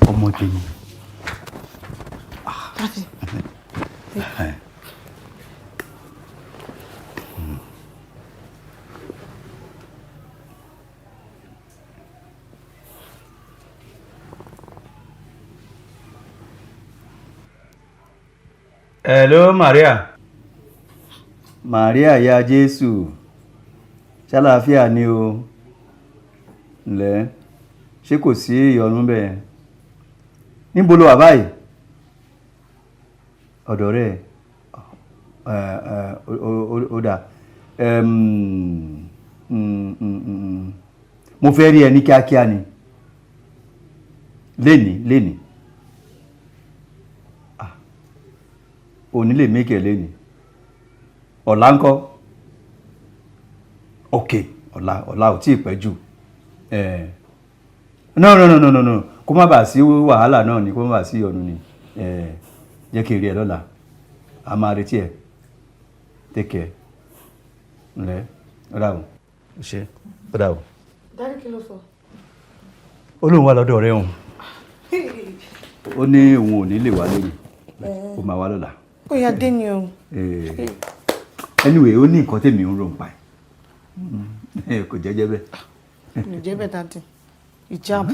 Ọmọ tèmi. Daddy. Hello, Maria. Maria ya Jésù. Ṣàlàáfíà ni o. Ǹlẹ́, ṣé kò sí ìyọnu bẹ́ẹ̀? Níbo lo wà báyìí? Ọ̀dọ̀ rẹ̀. Ó dà. Mo fẹ́ rí ẹ ní kíákíá ni. Lénìí, lénìí. Ò ní lè make ẹ̀ lénìí. Ọ̀la ńkọ́? Ok, ọ̀la, ọ̀la ò tíì pẹ́ jù. No, no, no, no, no, no, kó má bàa sí wàhálà náà ni, kó má bàa sí ìyọnu ni. Jẹ́ kí n rí ẹ lọ́la. A máa retí ẹ. Take care. Ǹlẹ́, ó dàbọ̀. Ṣé ó dàbọ̀? Daddy, kí ló sọ? Ó lóun wà lọ́dọ̀ ọ̀rẹ́ òun. Ó ní òun ò ní lè wá lónìí. Ó máa wá lọ́la. Ó yá dé ni o. Anyway, ó ní nǹkan tèmi ń rò ń pa ẹ̀. Kò jẹ́jẹ́ bẹ́ẹ̀. Kò jẹ́ bẹ́ẹ̀, daddy. Hijab.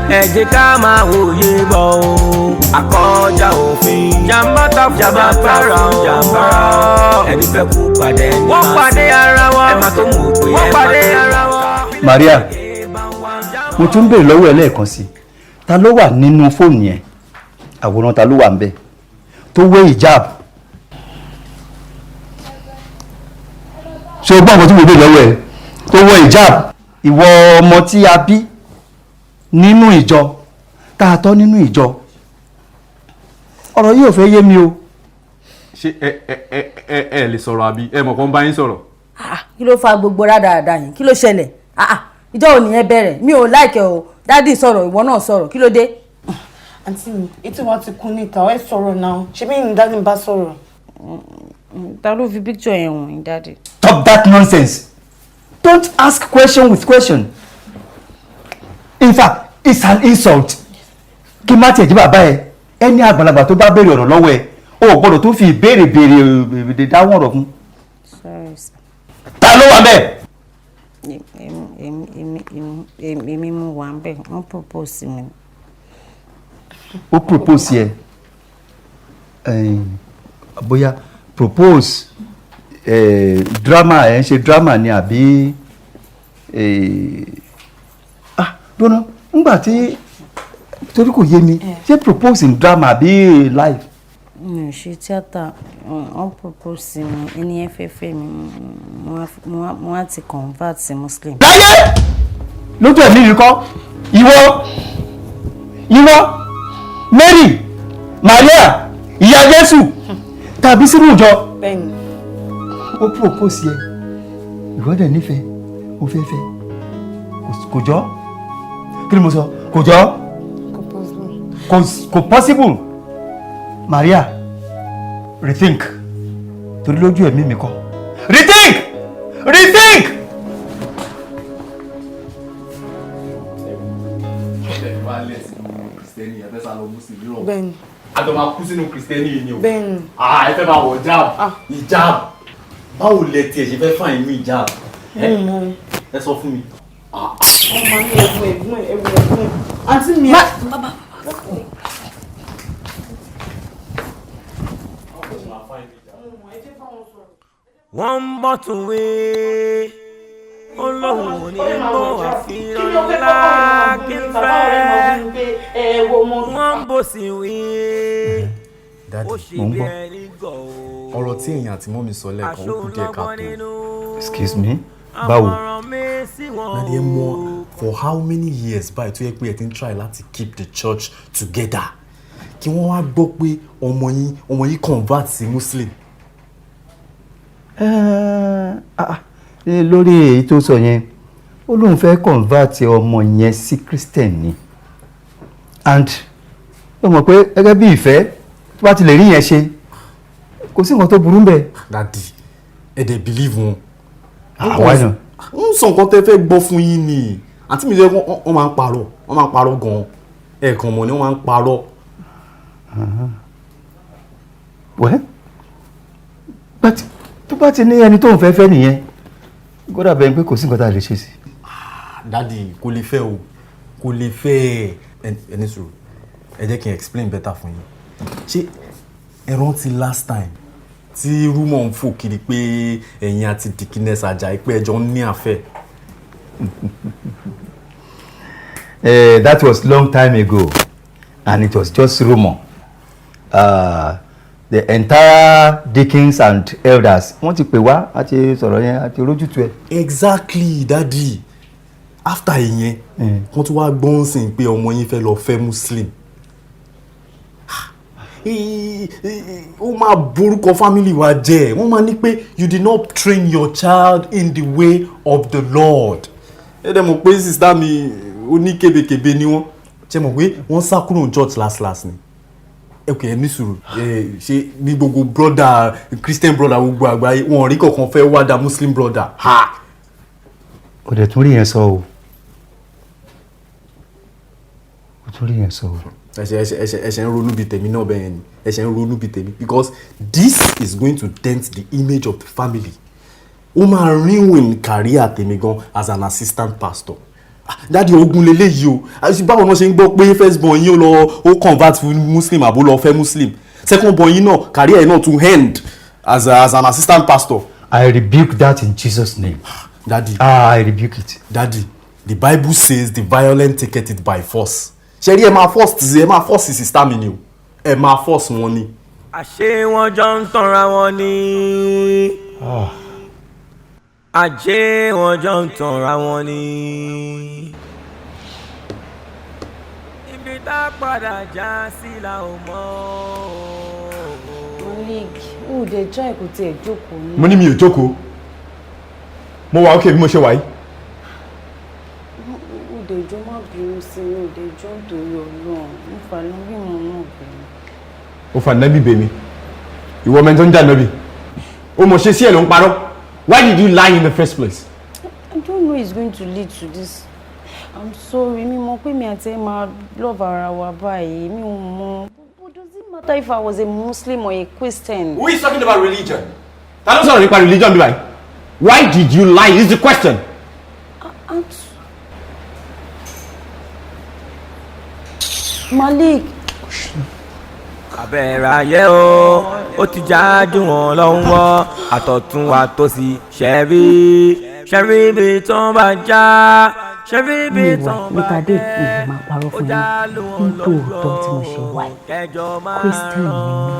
Ẹ jẹ́ ká máa wòye bọ̀ o, àkọjá òfin. Jàmbá ta fún jàmbára o, jàmbára o. Ẹni fẹ́ kú pàdé ẹni máa Wọ́n pàdé ara wọn. Ẹ máa tó mọ̀ pé Wọ́n ẹ máa pàdé tó ara wọn. Maria, mo tún béèrè lọ́wọ́ ẹ lẹ́ẹ̀kan sí, ta ló wà nínú fóònù yẹn? Àwòrán ta ló wà ń bẹ̀ tó wé hijab? Ṣé o gbọ́ nǹkan tí mo béèrè lọ́wọ́ ẹ? Tó wé hijab, ìwọ ọmọ tí a bí nínú ìjọ, tá a tọ́ nínú ìjọ. Ọ̀rọ̀ yìí ò fẹ́ yé mi o. Ṣé ẹ ẹ ẹ ẹ ẹ lè sọ̀rọ̀ àbí ẹ mọ̀ kàn bá yín sọ̀rọ̀? Kí ló fa gbogbo rádaràda yẹn? Kí ló ṣẹlẹ̀? Ah, ah, ìjọ ò nìyẹn bẹ̀rẹ̀? Mi ò láìkẹ́ o. Daddy sọ̀rọ̀, ìwọ náà sọ̀rọ̀, kí ló dé? Àǹtí mi, etí wọn ti kún níta, ẹ sọ̀rọ̀ náà. Ṣé bí ní daddy ń bá sọ̀rọ̀? Ta ló fi picture yẹn wọ̀nyí, daddy? Stop that nonsense. Don't ask question with question. In fact, it's an insult. Kí má tiẹ̀ jí bàbá ẹ, ẹni àgbàlagbà tó bá béèrè ọ̀rọ̀ lọ́wọ́ ẹ, o ò gbọ́dọ̀ tó fi ìbéèrè béèrè èdè dáhùn ọ̀rọ̀ fún. Sorry, sir. Ta ló wà bẹ́ẹ̀? Èmi mú wà ń bẹ̀, wọ́n propose mi. Ó propose yẹ. Bóyá propose drama ẹ̀ ń ṣe drama ni àbí dúró ńgbà tí torí kò yé mi, ṣé propose in drama àbí live? Mi ò ṣe tíátà, wọ́n propose mi, ẹni yẹn fẹ́ fẹ́ mi, mo wá ti convert sí Muslim. Láyé lójú ẹ̀mí rí kọ́, ìwọ Mary, Maria, ìyá Jésù tàbí sínú ìjọ. Bẹ́ẹ̀ni. Ó propose yẹ, ìwọ dẹ̀ nífẹ̀ẹ́, ó fẹ́ fẹ́, kò jọ. Kí ni mo sọ? Kò jọ. Kò possible. Kò possible. Maria, rethink, torí lójú ẹ̀mí mi kọ́. Rethink, rethink. Bẹ́ẹ̀ni. Àjọ máa kú sínú Kristẹni yìí ni o. Bẹ́ẹ̀ni. Ah, ẹ fẹ́ máa wọ̀ jab, hijab. Báwo lẹ tiẹ̀ ṣe fẹ́ fà inú hijab? Ẹ sọ fún mi. Wọ́n máa ní ẹ̀gbọ́n ẹ̀gbọ́n ẹ̀gbọ́n ẹ̀gbọ́n. Àǹtí mi. Wọ́n ń bọ̀ tún wé olóhùn ò ní bọ̀, àfihàn ńlá kí n fẹ́ wọ́n ń bò sí wí. Daddy, Mò ń gbọ́. Ọ̀rọ̀ tí ẹ̀yin àti mummy sọ lẹ́ẹ̀kan, ó kù díẹ̀ káàtó. Excuse me, báwo? Daddy, ẹ mọ̀ for how many years báyìí tó yẹ pé ẹ ti ń try láti keep the church together, kí wọ́n wá gbọ́ pé ọmọ yín convert sí Muslim? Lórí èyí tó sọ yẹn, ó lóun fẹ́ convert ọmọ yẹn sí Christian ni, and ó mọ̀ pé gẹ́gẹ́ bí ìfẹ́ tó bá ti lè rí yẹn ṣe, kò sí nǹkan tó burú bẹ́ẹ̀. Daddy, ẹ dẹ̀ believe wọn? Àwa náà. Ń sọ nǹkan tẹ́ fẹ́ gbọ́ fún yín ni. Àǹtí mi jẹ́ wọ́n máa ń parọ́, wọ́n máa ń parọ́ gan-an. Ẹ̀ẹ̀kan mọ̀ ni wọ́n máa ń parọ́. Well, but tó bá ti ní ẹni tó ń fẹ́ fẹ́ nìyẹn, gbọ́dọ̀ bẹ́ẹ̀ pé kò sí nǹkan tá a lè ṣe sí. Daddy, kò lè fẹ́ o, kò lè fẹ́ ẹ. Ẹ ní sùúrù, ẹ jẹ́ kí n explain better fún yín. Ṣé ẹ rántí last time tí rumour ń fò kiri pé ẹ̀yin àti Dickiness Ajayi pé ẹjọ́ ń ní àfẹ́? That was long time ago and it was just rumour. The entire deacons and elders, wọ́n ti pè wá, a ti sọ̀rọ̀ yẹn, a ti rójútu ẹ̀. Exactly, daddy. After ìyẹn, wọ́n tún wá gbọ́n sìn pé ọmọ yín fẹ́ lọ fẹ́ Muslim. Ó máa borúkọ family wa jẹ́. Wọ́n máa ní pé you did not train your child in the way of the Lord. Ẹ dẹ̀ mọ̀ pé sister mi oníkebèkebè ni wọ́n. Ṣe mọ̀ pé wọ́n sá kúrò ní church last last ni? Ẹ kò ẹ ní sùúrù. Ẹ ṣe ní gbogbo brother, Christian brother gbogbo àgbáyé, wọn ò rí kankan fẹ́ wá da Muslim brother ha. Kò dẹ̀ tún rí yẹn sọ o, kò tún rí yẹn sọ o. Ẹsẹ̀ ń ronú bíi tèmi náà bẹ́ẹ̀ ni, ẹsẹ̀ ń ronú bíi tèmi, because this is going to dent the image of the family. Ó máa ruin career tèmi gan as an assistant pastor. Daddy, ogun leléyìí o. Àti báwo náà ṣe ń gbọ́ pé first born yín, ó lọ, ó convert fún Muslim àbó lọ fẹ́ Muslim? Second born yín náà, career ẹ̀ náà tún end as an assistant pastor. I rebuke that in Jesus' name. Daddy. Ah, I rebuke it. Daddy, the Bible says the violent take it by force. Ṣe rí, ẹ máa force sister mi ni o, ẹ máa force wọn ni. Àṣé wọn jọ ń tanra wọn ni. Àṣé wọn jọ ń tanra wọn ni. Ibi tá a padà já sí la ò mọ̀. Malik, ó dẹ̀ try kò tiẹ̀ jókòó ní. Mo ní mi ò jókòó, mo wà ókè bí mo ṣe wà yìí. Ó dẹ̀ jọ̀ọ́, má bínú sí mi, ó dẹ̀ jọ̀ọ́, nítorí Ọlọ́run, mo fà lórí ìmọ̀ náà bẹ̀rẹ̀. Ó fa nábì bèmí, ìwọ mẹ́ni tó ń jà nábì, ó mọ̀ ṣe sí ẹ̀ ló ń parọ́. Why did you lie in the first place? I don't know it's going to lead to this. I'm sorry, mi mọ̀ pé mi àti ẹ máa love ara wa báyìí, mi ò mọ̀. But does it matter if I was a Muslim or a Christian? Who is talking about religion? Ta ló sọ̀rọ̀ nípa religion bí báyìí? Why did you lie is the question. Aunt Malik. Abẹ́rẹ́ ayé o, ó ti jájú wọn lọ́wọ́, àtọ̀tún àtòsí ṣẹ́rí ṣẹ́rí ibi tó ń bá já ṣẹ́rí ibi tó ń bá Nípa dé ìlú máa parọ́ fún yín, nítòótọ́ tí mo ṣe wáyé, Christian ni mí.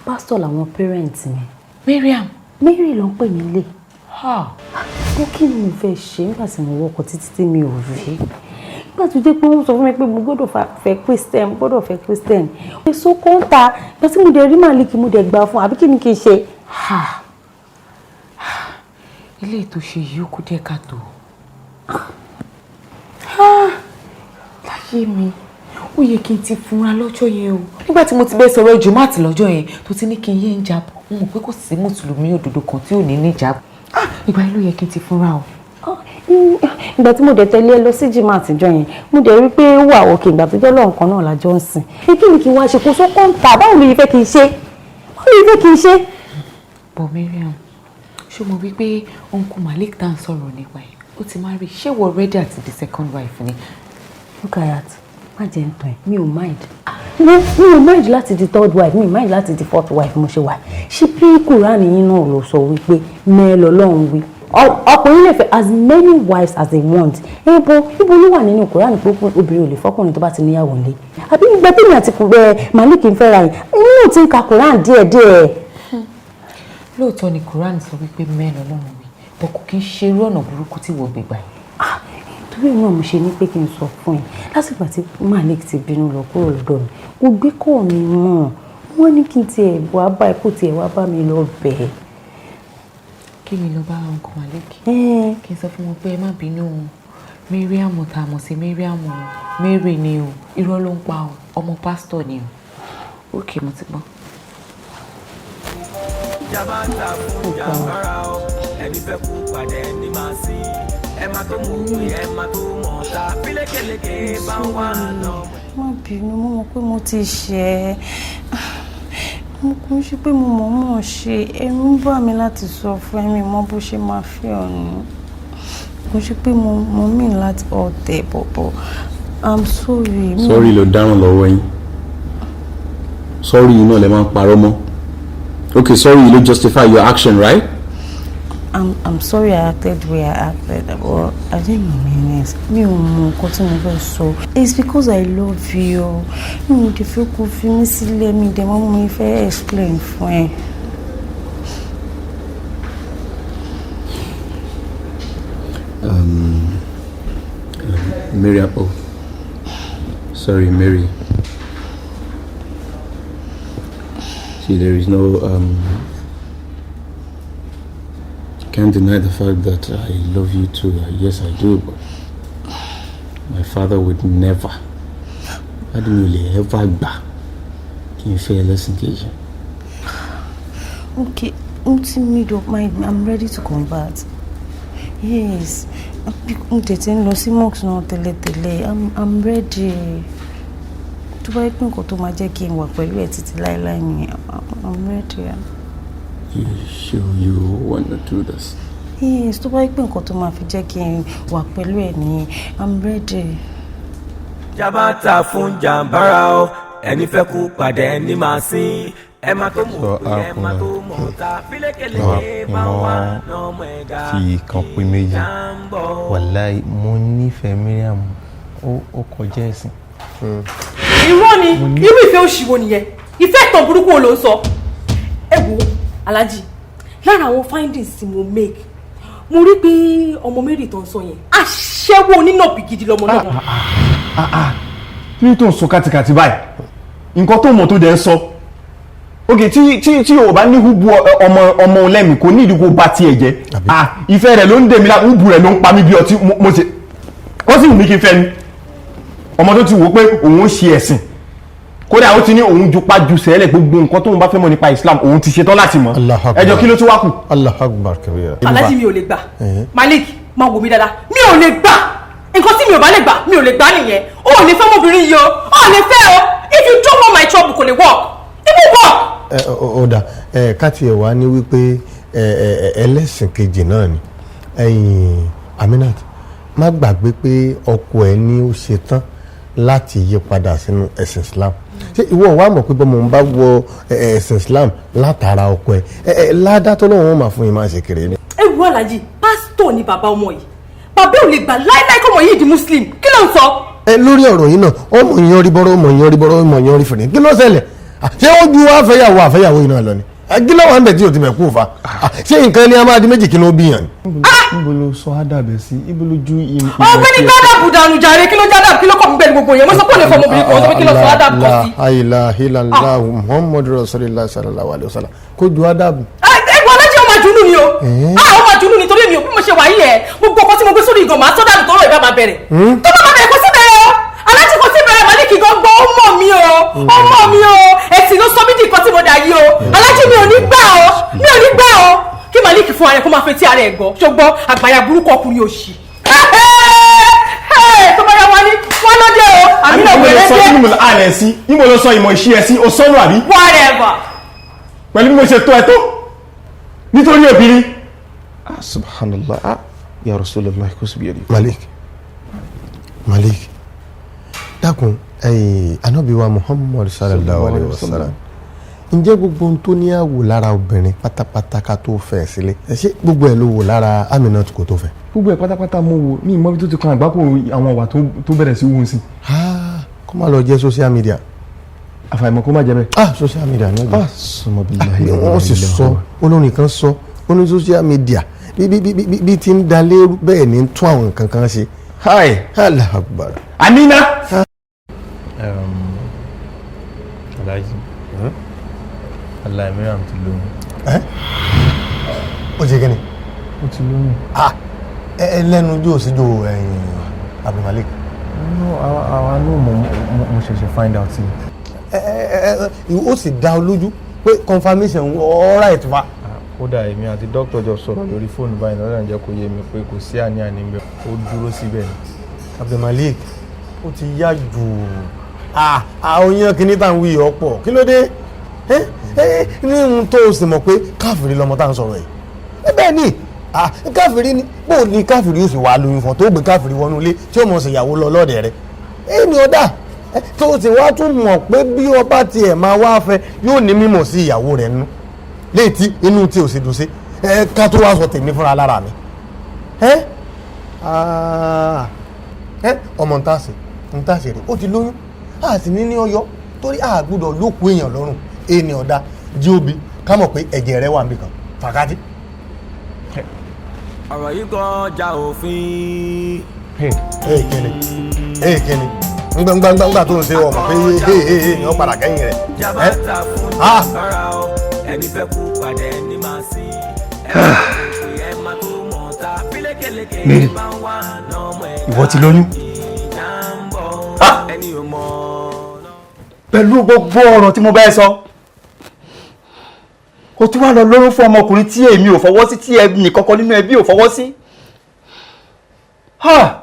Pásítọ̀ làwọn parents mi. Mariam. Mary ló ń pè mí lé. Bó kí ni mo fẹ́ ṣe nígbà tí mo wọkọ̀ títí tí mi ò rí? Nígbà tó jẹ́ pé wọ́n sọ fún mi pé mo gbọ́dọ̀ fẹ́ Christian, mo gbọ́dọ̀ fẹ́ Christian. Èso kọ́ńtà, ìgbà tí mo dẹ̀ rí Malik, mo dẹ̀ gbà fún, àbí kí ni kí n ṣe? Ilé ètò ṣe yìí, ó kú díẹ̀ káàtó. Láyé mi, ó yẹ kí n ti funra lọ́jọ́ yẹn o. Nígbà tí mo ti bẹ́ẹ̀ sọ̀rọ̀ jùmọ̀àtì lọ́jọ́ yẹn, tó ti ní kí n yé ń jábọ̀, mo mọ̀ pé kò sí mùsùlùmí òdodo kan tí ò ní ní jábọ̀. Ìgbà yẹn ló yẹ kí n ti funra o. Ìgbà tí mo dẹ̀ tẹ̀lé ẹ lọ sí jimá àtijọ́ yẹn, mo dẹ̀ rí pé ó wà òkè, ìgbà tó jẹ́ lọ́run kan náà lájọ ń sìn. Kí ni kí n wá ṣe? Kó sókó ń ta, báwo ló yẹ fẹ́ kí n ṣe? Báwo ló yẹ fẹ́ kí n ṣe? Bọ̀ Mariam, ṣé o mọ̀ wípé Uncle Malik tá à ń sọ̀rọ̀ nípa ẹ̀, ó ti marry? Ṣé wọ́n ready àti di second wife ni? Look at that, má jẹ́ ń tàn ẹ́, mi ò mind. Mi ò mind láti di third wife, mi ò mind láti di fourth wife mo ṣe wà. Ṣé bí Kùránì yín náà ló sọ wípé mẹ́ẹ̀ lọ́lọ́run wí? Ọkùnrin lè fẹ́ as many wives as they want. Ibo ló wà nínú Kùránì pé obìnrin ò lè fọ́kùnrin tó bá ti níyàwó nílé? Àbí ìgbà tí mi àti Malik ń fẹ́ra yìí, inú náà ti ń ka Kùránì díẹ̀díẹ̀. Lóòótọ́ ni Quran sọ wípé mẹ́rin Ọlọ́run wí, bọ́ kò kí ń ṣe irú ọ̀nà burúkú tí wọ́n gbé gbà yìí. Torí náà mo ṣe ní pé kí n sọ fún ẹ, lásìkò tí Malik ti bínú lọ kúrò lọ́dọ̀ mi, kò gbé kọ́ mi mọ́. Wọ́n ní kí n tiẹ̀ wá bá ẹ, kó tiẹ̀ wá bá mi lọ bẹ̀ ẹ́. Kí mi lọ bá Uncle Malik, kí n sọ fún wọn pé ẹ má bínú o, Mariam tá a mọ̀ sí Mariam o, Mary ni o, irọ́ ló ń pa o, ọmọ pásítọ̀ ni o. Ok, mo ti gbọ́. Jabata fún jàmbára o, ẹni fẹ́ kú padà ẹni máa sí, ẹ má tó mú pé ẹ má tó mọ̀ ta fílékeleke bá ń wà lọ. Má bínú, mo mọ̀ pé mo ti ṣẹ̀ ẹ́. Mo kò ń ṣe pé mo mọ̀ mọ̀ ṣe, ẹ̀rù ń bà mí láti sọ fún ẹ, mi mọ̀ bó ṣe máa fẹ́ ọ ni. Kò ṣe pé mo mean láti ọ̀tẹ̀ bọ̀bọ̀. I'm sorry. Sorry ló dáràn lọ́wọ́ yín. Sorry yìí náà lè máa ń parọ́ mọ́. Okay, sorry yìí ló justify your action, right? I'm sorry I acted the way I acted, but I didn't mean it. Mi ò mọ nǹkan tí mo fẹ́ sọ. It's because I love you. Mi ò dé fẹ́ kó fi mí sílẹ̀, mi dẹ̀ mọ́ mo fẹ́ explain fún ẹ. Miriam, oh, sorry, Mary. See, there is no, can't deny the fact that I love you too. Yes, I do, but my father would never. I didn't really ever gbà kí n fẹ́ ẹlẹ́sìn kejì. Okay, mo ti made up mind, I'm ready to convert. Yes, mo tètè ń lọ sí mosque náà tẹ́lẹ̀tẹ́lẹ̀. I'm ready. Tó bá yẹ pé nǹkan tó máa jẹ́ kí n wà pẹ̀lú ẹ̀ títí láéláé ni, I'm ready. You sure you want to do this? Yes, tó bá yẹ pé nǹkan tó máa fi jẹ́ kí n wà pẹ̀lú ẹ̀ nìyẹn, I'm ready. Jabata fún jàǹbára o, ẹni fẹ́ kú padà ẹni máa sín. Ẹ máa tó mọ̀ pé ẹ máa tó mọ̀ ta fílékeleke bá wà lọ́mọ ẹ̀dá. Fi kan pé méjì, wàláì mo nífẹ̀ẹ́ Mariam, ó kọjá ẹ̀sìn. Irọ́ ni. Irú ìfẹ́ òṣì wo nìyẹn? Ìfẹ́ ìtàn burúkú wo ló ń sọ? Ẹ wo Alhaji, lára àwọn findings tí mo make, mo rí pé ọmọ Mary tó ń sọ yẹn, aṣẹ́wó onínàbì gidi lọmọ náà. Kí ló tó ń sọ kátikàti báyìí? Nǹkan tó mọ̀ tó dẹ̀ ń sọ. Ok, tí o bá ní húbu ọmọ lẹ́mìí, kò ní ìdíkò bá tiẹ̀ jẹ́. Ah, ìfẹ́ rẹ̀ ló ń dè mí lá, húbu rẹ̀ ló ń pa mí bí ọtí. Mo ṣe ó sì wù mí kí n fẹ́ ni. Ọmọ tó ti wò ó pé òun ó ṣe ẹ̀sìn, kódà ó ti ní òun jupa ju sẹ́lẹ̀, gbogbo nǹkan tóun bá fẹ́ mọ̀ nípa Islam, òun ti ṣetán láti mọ̀. Ẹjọ́, kí ló tún wá kù? Allahu Akbar kabira. Alhaji, mi ò lè gbà. Malik, máa wò mí dáadáa, mi ò lè gbà. Nǹkan tí mi ò bá lè gbà, mi ò lè gbà nìyẹn. O ò lè fẹ́ ọmọbìnrin yìí o, o ò lè fẹ́ o. If you don't want my trouble, kò lè work, it won't work. Ẹ ó dà, ẹ ká tiẹ̀ wá ní wípé ẹ ẹ ẹlẹ́sìn kejì náà ni. Ẹ̀yìn Aminat, má gbàgbé pé ọkọ ẹ ní ó ṣe tán láti yí padà sínú ẹ̀sìn Islam. Ṣé ìwọ wàá mọ̀ pé bọ́mọ̀ ń bá wọ ẹ̀sìn Islam látara ọkọ ẹ, ẹ ẹ ládàá tó lọ́wọ́ wọn máa fún yín máa ṣe kéré ni? Ẹ wo Alhaji, pásítọ̀ ni bàbá ọmọ yìí. Bàbá ò lè gbà láíláí kọ́mọ yìí di Muslim. Kí ló ń sọ? Ẹ lórí ọ̀rọ̀ yìí náà, ọmọ yẹn rí bọ́rọ̀, ọmọ yẹn rí bọ́rọ̀, ọmọ yẹn rí fèrè. Kí ló ṣẹlẹ̀? Ṣé ó ju àfẹ́yàwó àfẹ́yàwó yìí náà lọ ni? Kí ló wà ń bẹ̀ tí o ti mẹ̀ kú fa? Ṣé nǹkan ni a máa di méjì kí ló bí yàn ni? Níbo ló sọ ádàbẹ̀ sí? Ibo ló ju ìmọ̀? Ọ̀gbẹ́ni, gbádàbù dànù jàre. Kí ló jádàbù? Kí ló kọ́ mi bẹ́ẹ̀ ni gbogbo yẹn? Mo sọ pé ó lè fọ ọmọbìnrin kan, ó sọ pé kí ló sọ ádàbù kan sí. La ilaha illallah Muhammadu rasulillah sallallahu alayhi wa sallam, kó ju ádàbù. Ẹ wo Alhaji, ọmọ àjùnú ni o. Ah, ọmọ àjùnú ni, torí mi ò bí mo ṣe wà yìí ẹ, gbogbo ọkọ tí mo gbé sórí ìgàn máa sọ́dà tó rọ̀ ìbá máa bẹ̀rẹ̀. Tó bá máa bẹ̀rẹ̀, kó sí bẹ̀rẹ̀ o. Alhaji, kò sí bẹ̀rẹ̀. Malik gan gbọ́, ó mọ̀ mí o, ó mọ̀ mí o. Ẹ̀sìn ló sọ mí di nǹkan tí mo dà yìí o. Alhaji, mi ò ní gbà o, mi ò ní gbà o. Kí Malik fún ara ẹ̀ kó máa fetí ara ẹ̀ gbọ́, ṣùgbọ́n àgbàyà burúkú ọkùnrin òṣì tó bá yá wá ní wọ́n lóde o, àmì náà wẹ̀rẹ̀ dé. Níbo ló àlẹ̀ sí? Níbo ló sọ ìmọ̀ ìṣí ẹ sí? O sọ́nù àbí? Whatever. Pẹ̀lú bí mo ṣe tó ẹ tó nítorí obìnrin. Ah, subhanallah, ah, ya Rasulallah, kò sí bí ẹni. Malik, Malik, dákun. Ẹyìn anabi wa Muhammad sallallahu alayhi wa sallam, ǹjẹ́ gbogbo ohun tó ní àwò lára obìnrin pátápátá ká tó fẹ́ sílé, ẹ ṣé gbogbo ẹ̀ ló wò lára Aminat kó tó fẹ́? Gbogbo ẹ̀ pátápátá mo wò. Ní ìmọ̀ bí tó ti kan àgbákò àwọn ọ̀wà tó bẹ̀rẹ̀ sí wù sí. Kó má lọ jẹ́ social media. Àfàìmọ̀ kó má jẹ́ bẹ́ẹ̀. Ah, social media ní ọjọ́. Ah, sọmọ billahi. Wọ́n sì sọ, olórin kan sọ, ó ní social media bí ti ń da lérú, bẹ́ẹ̀ ni ń tún àwọn nǹkan kan ṣe. Hi. Allahu Akbar. Amina. Alhaji, Alhaji, Mariam ti lóyún. Ó ṣe kíni? Ó ti lóyún. Ah, ẹ lẹ́nu jó síjó ẹ̀yìn Abdulmalik. No, àwa náà mo ṣẹ̀ṣẹ̀ find out ni. Ẹ ẹ ẹ, ó sì dá ọ lójú pé confirmation all right wa? Kódà èmi àti dókítà jọ sọ̀rọ̀ lórí fóònù báyìí lọ́dọ̀, jẹ́ kó yé mi pé kò sí àní-àní ń bẹ, ó dúró síbẹ̀ ni. Abdulmalik, ó ti yá jù. Ah, àwọn yẹn kìíní tá à ń wí ọ̀pọ̀. Kí ló dé? Ẹ ẹ, ní ohun tó o sì mọ̀ pé káfíìrì lọmọ tá à ń sọ̀rọ̀ yìí, ẹ bẹ́ẹ̀ ni. Ah, káfíìrì ni. Bó o ní káfíìrì yóò sì wà lóyún fún ọ, tó gbé káfíìrì wọnú ilé tí ó mọ̀ sí ìyàwó lọ lọ́ọ̀dẹ̀ rẹ, ẹ ní ọ̀dà tó o sì wá tún mọ̀ pé bí ọba tiẹ̀ máa wá fẹ́, yóò ní mímọ̀ sí ìyàwó rẹ̀ nínú léètí inú tí o sì dùn sí ẹ, ká tó wá sọ tèmi fúnra lára mi. Ẹ ẹ, ọmọ ń tàṣe ń tàṣe rè, ó ti lóyún, a sì ní ní ọyọ torí a gbọ́dọ̀ lókun èèyàn lọ́rùn. Ẹni ọ̀dà jí òbí ká mọ̀ pé ẹ̀jẹ̀ rẹ wà níbì kan fàkàtì. Ọ̀rọ̀ yìí kọjá òfin. Ee kíni, ee kíni, ngbàngbàngbà tó ń ṣe, ọmọ pé ee ee ee ni ó padà kẹ́yìn rẹ̀. Jabata fún jàmbára o, ẹni fẹ́ kú padà ẹni máa sí. Ẹ máa tó mọ̀ ta fílékeleke Mary, bá ń wà lọ́mọ ẹ̀. Ìwọ ti lóyún? Ẹni ò mọ̀. Pẹ̀lú gbogbo ọ̀rọ̀ tí mo bá ẹ sọ, o tún wá lọ lóyún fún ọmọkùnrin tí èmi ò fọwọ́ sí, tí ẹnì kankan nínú ẹbí ò fọwọ́ sí. Ha!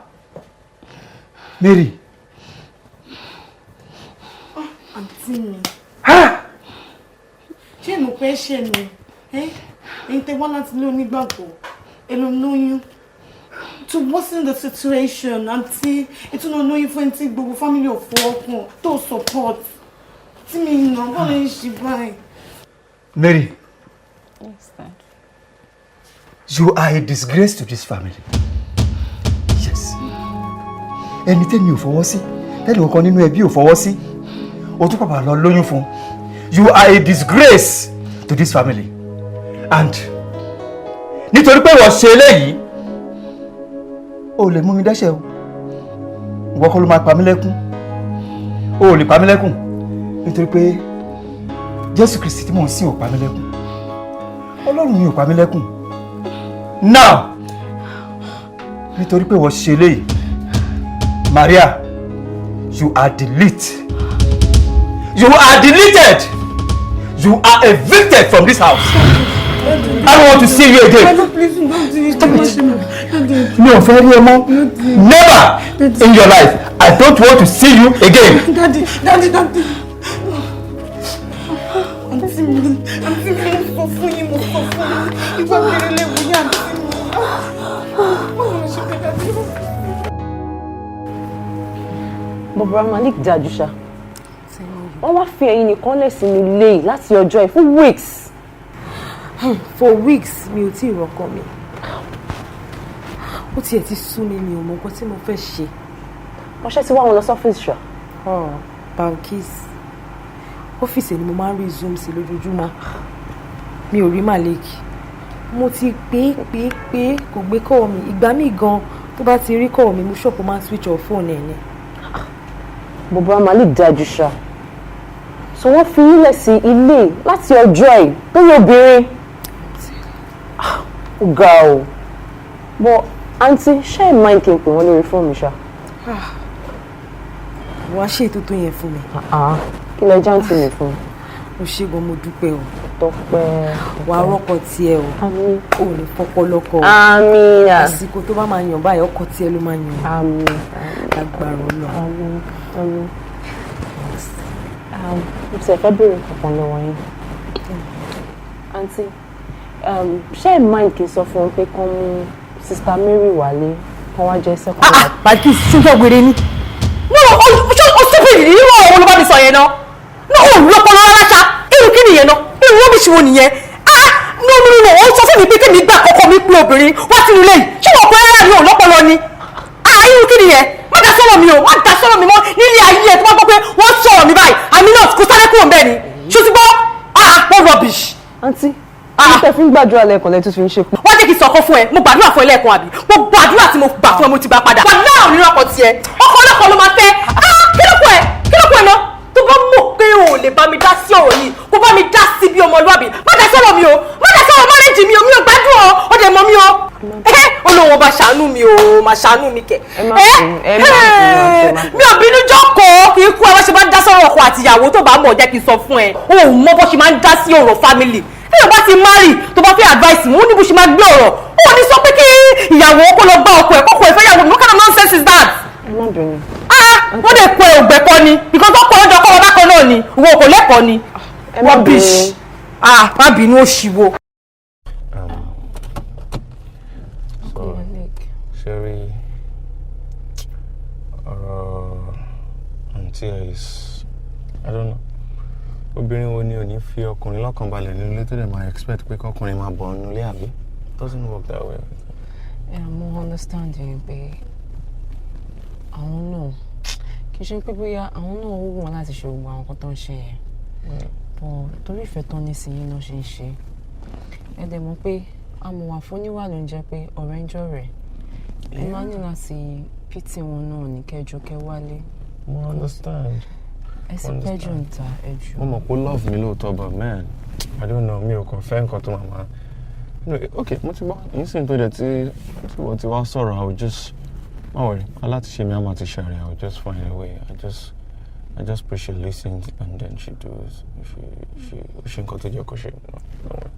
Mary. Àǹtí mi, ṣé mo pẹ́ ṣe mi? Ẹ̀yin tẹ wá láti ilé onígbàgbọ́, Èlò lóyún. To worsen the situation, àǹtí, ìtúná lóyún fún ẹni tí gbogbo family ò fọwọ́ kàn tó support. Tí mi nà, bọ́ọ̀lù ń ṣe báyìí? Mary, Yes, Dad. you are a disgrace to this family. Yes. Ẹni tẹ́mi ò fọwọ́ sí, tẹ́lẹ̀ kankan nínú ẹbí ò fọwọ́ sí, o tún pàpà lọ lóyún fún. You are a disgrace to this family. And nítorí pé wọ́n ṣe eléyìí, o lè mú mi dẹ́ṣẹ̀ o. Ìwọ kọ́ ló máa pa mí lẹ́kún. O ò lè pa mí lẹ́kún nítorí pé Jésù Kristi tí mò ń sìn ò pa mí lẹ́kún. Ọlọ́run mi ò pa mí lẹ́kún. Now, nítorí pé wọ́n ṣe eléyìí, Maria, you are delete. You are deleted. You are evicted from this house. I don't want to see you again. Daddy, please don't do it. Stop it. Mi ò fẹ́ rí ẹ mọ́. Never in your life. I don't want to see you again. Daddy, Daddy, Daddy. Àǹtí mi, àǹtí mi, mo sọ fún yín, mo sọ fún yín. Ìgbà kéré léwu yín, àǹtí mi. Báwo ló ṣe fẹ́ Daddy? Bọ̀bọ̀rọ̀ Malik dájú ṣá. Wọ́n wá fi ẹ̀yin nìkan lẹ̀ sínú ilé yìí láti ọjọ́ yìí fún weeks. For weeks mi ò tí ì rọ́kọ mi. Ó tiẹ̀ ti sú mi, mi ò mọ nǹkan tí mo fẹ́ ṣe. Wọ́n ṣe ti wá wọn lọ sọ́fíìsì ṣá? Oh, Balkis, ọ́fíìsì ni mo máa ń rí zoom sí lójoojúmọ́. Mi ò rí Malik. Mo ti pè pè pé kò gbé call mi. Ìgbà míì gan tó bá ti rí call mi, mo ṣọ́ọ̀pù máa ń switch off phone ẹ̀ ni. Bọ̀bọ̀rọ̀ Malik dájú ṣá. So wọ́n fi yín lẹ̀ sí ilé láti ọjọ́ yìí lórí obìnrin. Ó ga o. But àǹtí, ṣé ẹ̀ mind kí n pè wọ́n lórí fóònù ṣá? Wàá ṣe ètò tó yẹn fún mi? Kí lẹ jáǹtì mi fún? O ṣé gan, mo dúpẹ́ o. Tọ́pẹ́. Wàá rọ́kọ tiẹ̀ o. Àmín. O ò ní fọ́pọ́ lọ́kọ o. Àmín. Àsìkò tó bá máa yàn báyìí, ọkọ tiẹ̀ ló máa yàn. Àmín. Agbára Ọlọ́run. Àmín. Àmín. Mo ti fẹ́ béèrè kankan lọ́wọ́ yín. Àǹtí, ṣé ẹ̀ mind kí n sọ fún wọn pé kán mú Sister Mary wálé, kán wá jẹ́ second wife? Balkis, ṣúgbọ́n wèrè ni. No, o stupid. Irú ọ̀rọ̀ wo ló bá mi sọ yẹn náà? No, o lọ́pọlọ rárá ṣá. Irú kí nìyẹn náà? Irú rubbish wo nìyẹn? Ah, no, no, no, ó sọ fún mi pé kémi gbà kọ́kọ́ mi pé obìnrin wá sínú ilé yìí. Ṣé wọ́n pẹ́ rárá ni ò lọ́pọlọ ni? Ah, irú kí nìyẹn? Má dá sọ̀rọ̀ mi o, má dá sọ̀rọ̀ mi mọ́ nílé ayé ẹ̀. Tó bá gbọ́ pé wọ́n sọ̀rọ̀ mi báyìí, àmì náà kò sáré kúrò ńbẹ̀ ni. Ṣó ti gbọ́? Ah, wọ́n rubbish. Àǹtí, kí tẹ fi ń gbàdúrà lẹ́ẹ̀kan lẹ́tún fi ń ṣe kú? Wọ́n jẹ́ kí n sọ̀kan fún ẹ. Mo gbàdúrà fún ẹ lẹ́ẹ̀kan àbí? Gbogbo àdúrà tí mo gbà fún ẹ, mo ti gbà padà. Wà náà nínú ọkọ̀ tiẹ̀, ọkọ̀ ọlọ́kọ̀ ló máa fẹ́. Ah, kí ló kọ ẹ? Kí ló kọ ẹ náà? Tó bá mọ̀ pé o ò lè bá mi dá sí ọ̀rọ̀ yìí, kó bá mi dá sí bí ọmọlúwàbí, má dá sọ̀rọ̀ mi o, má dá sọ̀rọ̀ márẹ́jì mi o. Mi ò gbádùn o, ó dẹ̀ mọ̀ mi o. Ẹ olóhùn ọba ṣàánú mi o, má ṣàánú mi kẹ. Ẹ má bínú, ẹ má. Mi ò bínú, jókòó kì í kú ẹ. Wọ́n ṣe máa ń dá sọ̀rọ̀ ọkọ àtìyàwó, tó bá mọ̀, jẹ́ kí n sọ fún ẹ. O ò mọ bó ṣe máa ń dá sí ọ̀rọ̀ family. Téèyàn bá ti marry, tó bá fẹ́ advice wọn, ó ní bó ṣe máa gbé ọ̀rọ̀. Ó ní sọ pé kí ìyàwó kó lọ gbá ọkọ ẹ̀, kọ́kọ́ ẹ̀ fẹ́ yàwó mi. What kind of nonsense is that? Ẹ má bínú. Ah, wọ́n lè kọ ẹ̀ ògbẹ́kọ́ ni because ọkọ ọjọ́ kọ́ wọn bákan náà ni, ìwọ kò lẹ́kọ̀ọ́ ni. Ẹ má Rubbish. bínú. Ah, má bínú òṣìwò. So, Sherry, ọ̀rọ̀ àǹtí ẹ̀ is, I don't know. Obìnrin wo ni ò ní fi ọkùnrin lọ́kàn balẹ̀ nínú ilé tó dẹ̀ máa expect pé kọkùnrin máa bọ̀ nínú ilé àbí? Doesn't work that way. Yeah, mo understand yín pé àwọn náà, kì í ṣe pé bóyá àwọn náà ó wù wọ́n láti ṣe gbogbo àwọn nǹkan tó ń ṣe yẹn, but torí ìfẹ́ tán ní sí yín náà ṣe ń ṣe. Ẹ dẹ̀ mọ̀ pé amọ̀wà fúnníwà ló ń jẹ́ pé ọ̀rẹ́ ń jọ̀rẹ́. Ẹ máa ní láti pity wọn náà ní kẹjọ kẹ wálé. Mo understand. Ẹ sì pẹ́ jù ń ta ẹ jù. Mo mọ̀ pé love mi lóòótọ́, but man, I don't know, mi ò kàn fẹ́ nǹkan tó máa máa. Anyway, okay, mo ti gbọ́. Nísìnyí tó dẹ̀ tí wọ́n ti wá sọ̀rọ̀, I will just, má worry, alátiṣe mi á máa ti ṣàrẹ̀, I will just find a way. I just pray she listens and then she does. She ṣe nǹkan tó jẹ́ kó ṣe. No, don't worry.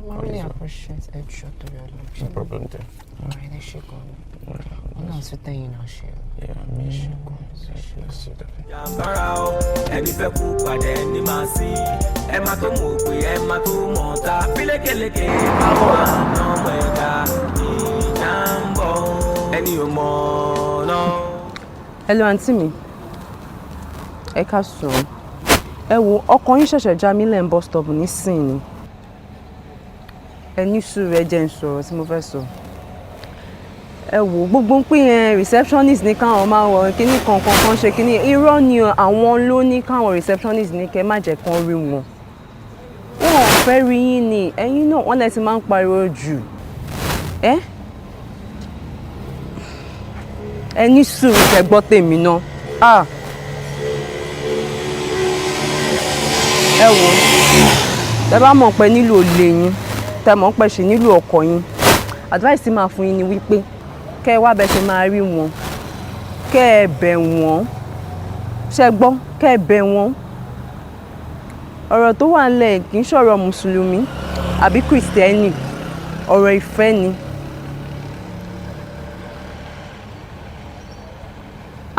Alright, I really appreciate ẹ jù torí Ọlọ́run. No problem there. Alright, ẹ ṣé gan ni. Ọlọ́run tún tẹ̀yìn náà ṣe o. Yeah, me. Bless you, darling. Jàǹbára o, ẹni fẹ́ kú padà ẹni máa sí. Ẹ máa tó mọ̀ pé ẹ máa tó mọ̀ ta. Fílékeleke báwa nà ọmọ ẹ̀dá. Obìnrin ò mọ̀ náà. Hello, àǹtí mi, ẹ ká sùn. Ẹ wo, ọkọ yín ṣẹ̀ṣẹ̀ já mi lẹ́ ń bus stop nísìnyí. Ẹ ní sùúrù, ẹ jẹ́ n sọ̀rọ̀ tí mo fẹ́ sọ. Ẹ wò, gbogbo ń pín yẹn, receptionist ní káwọn máa wọ kíní kankan kan ṣe kíní, irọ́ ni o. Àwọn ló ní káwọn receptionist ní kẹ́ má jẹ́ kán rí wọn. Wọn ò fẹ́ rí yín ni. Ẹ̀yin náà, wọ́n lẹ ti máa ń pariwo jù. Ẹ ní sùúrù, kẹ́ gbọ́ tèmi náà. Ah, ẹ wò, tẹ bá mọ̀ pé nílò olè yín, tẹ mọ̀ pé ṣì nílò ọkọ yín, advice tí máa fún yín ni wípé kẹ́ ẹ wá bẹ ṣe máa rí wọn, kẹ́ ẹ bẹ̀ wọ́n. Ṣẹ gbọ́? Kẹ́ ẹ bẹ̀ wọ́n. Ọ̀rọ̀ tó wà nílẹ̀ kì í ṣọ̀rọ̀ mùsùlùmí àbí kìrìsìtẹ́nì, ọ̀rọ̀ ìfẹ́ ni.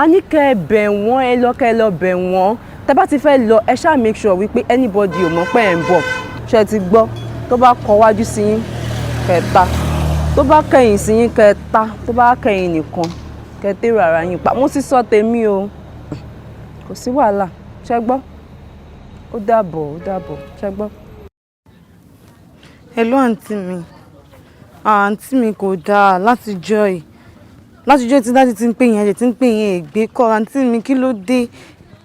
A ní kẹ́ ẹ bẹ̀ wọ́n. Ẹ lọ, kẹ́ ẹ lọ bẹ̀ wọ́n. Tẹ́ bá ti fẹ́ lọ, ẹ ṣáà make sure wípé anybody ò mọ̀ pé ẹ̀ ń bọ̀. Ṣe ti gbọ́? Tó bá kọ wájú sí yín, kẹta, tó bá kẹ̀yìn sí yín, kẹta, tó bá kẹ̀yìn nìkan, kẹtẹ́rù ara yín pa. Mo ti sọ tèmi o, kò sí wàhálà. Ṣe gbọ́? Ó dàbọ̀, ó dàbọ̀. Ṣe gbọ́. Hello, àǹtí mi. Ah, àǹtí mi, kò dáa. Láti joy tí daddy ti ń pè yín, ẹ̀jẹ̀ tí ń pè yín, ègbé kọ́. Àǹtí mi, kí ló dé?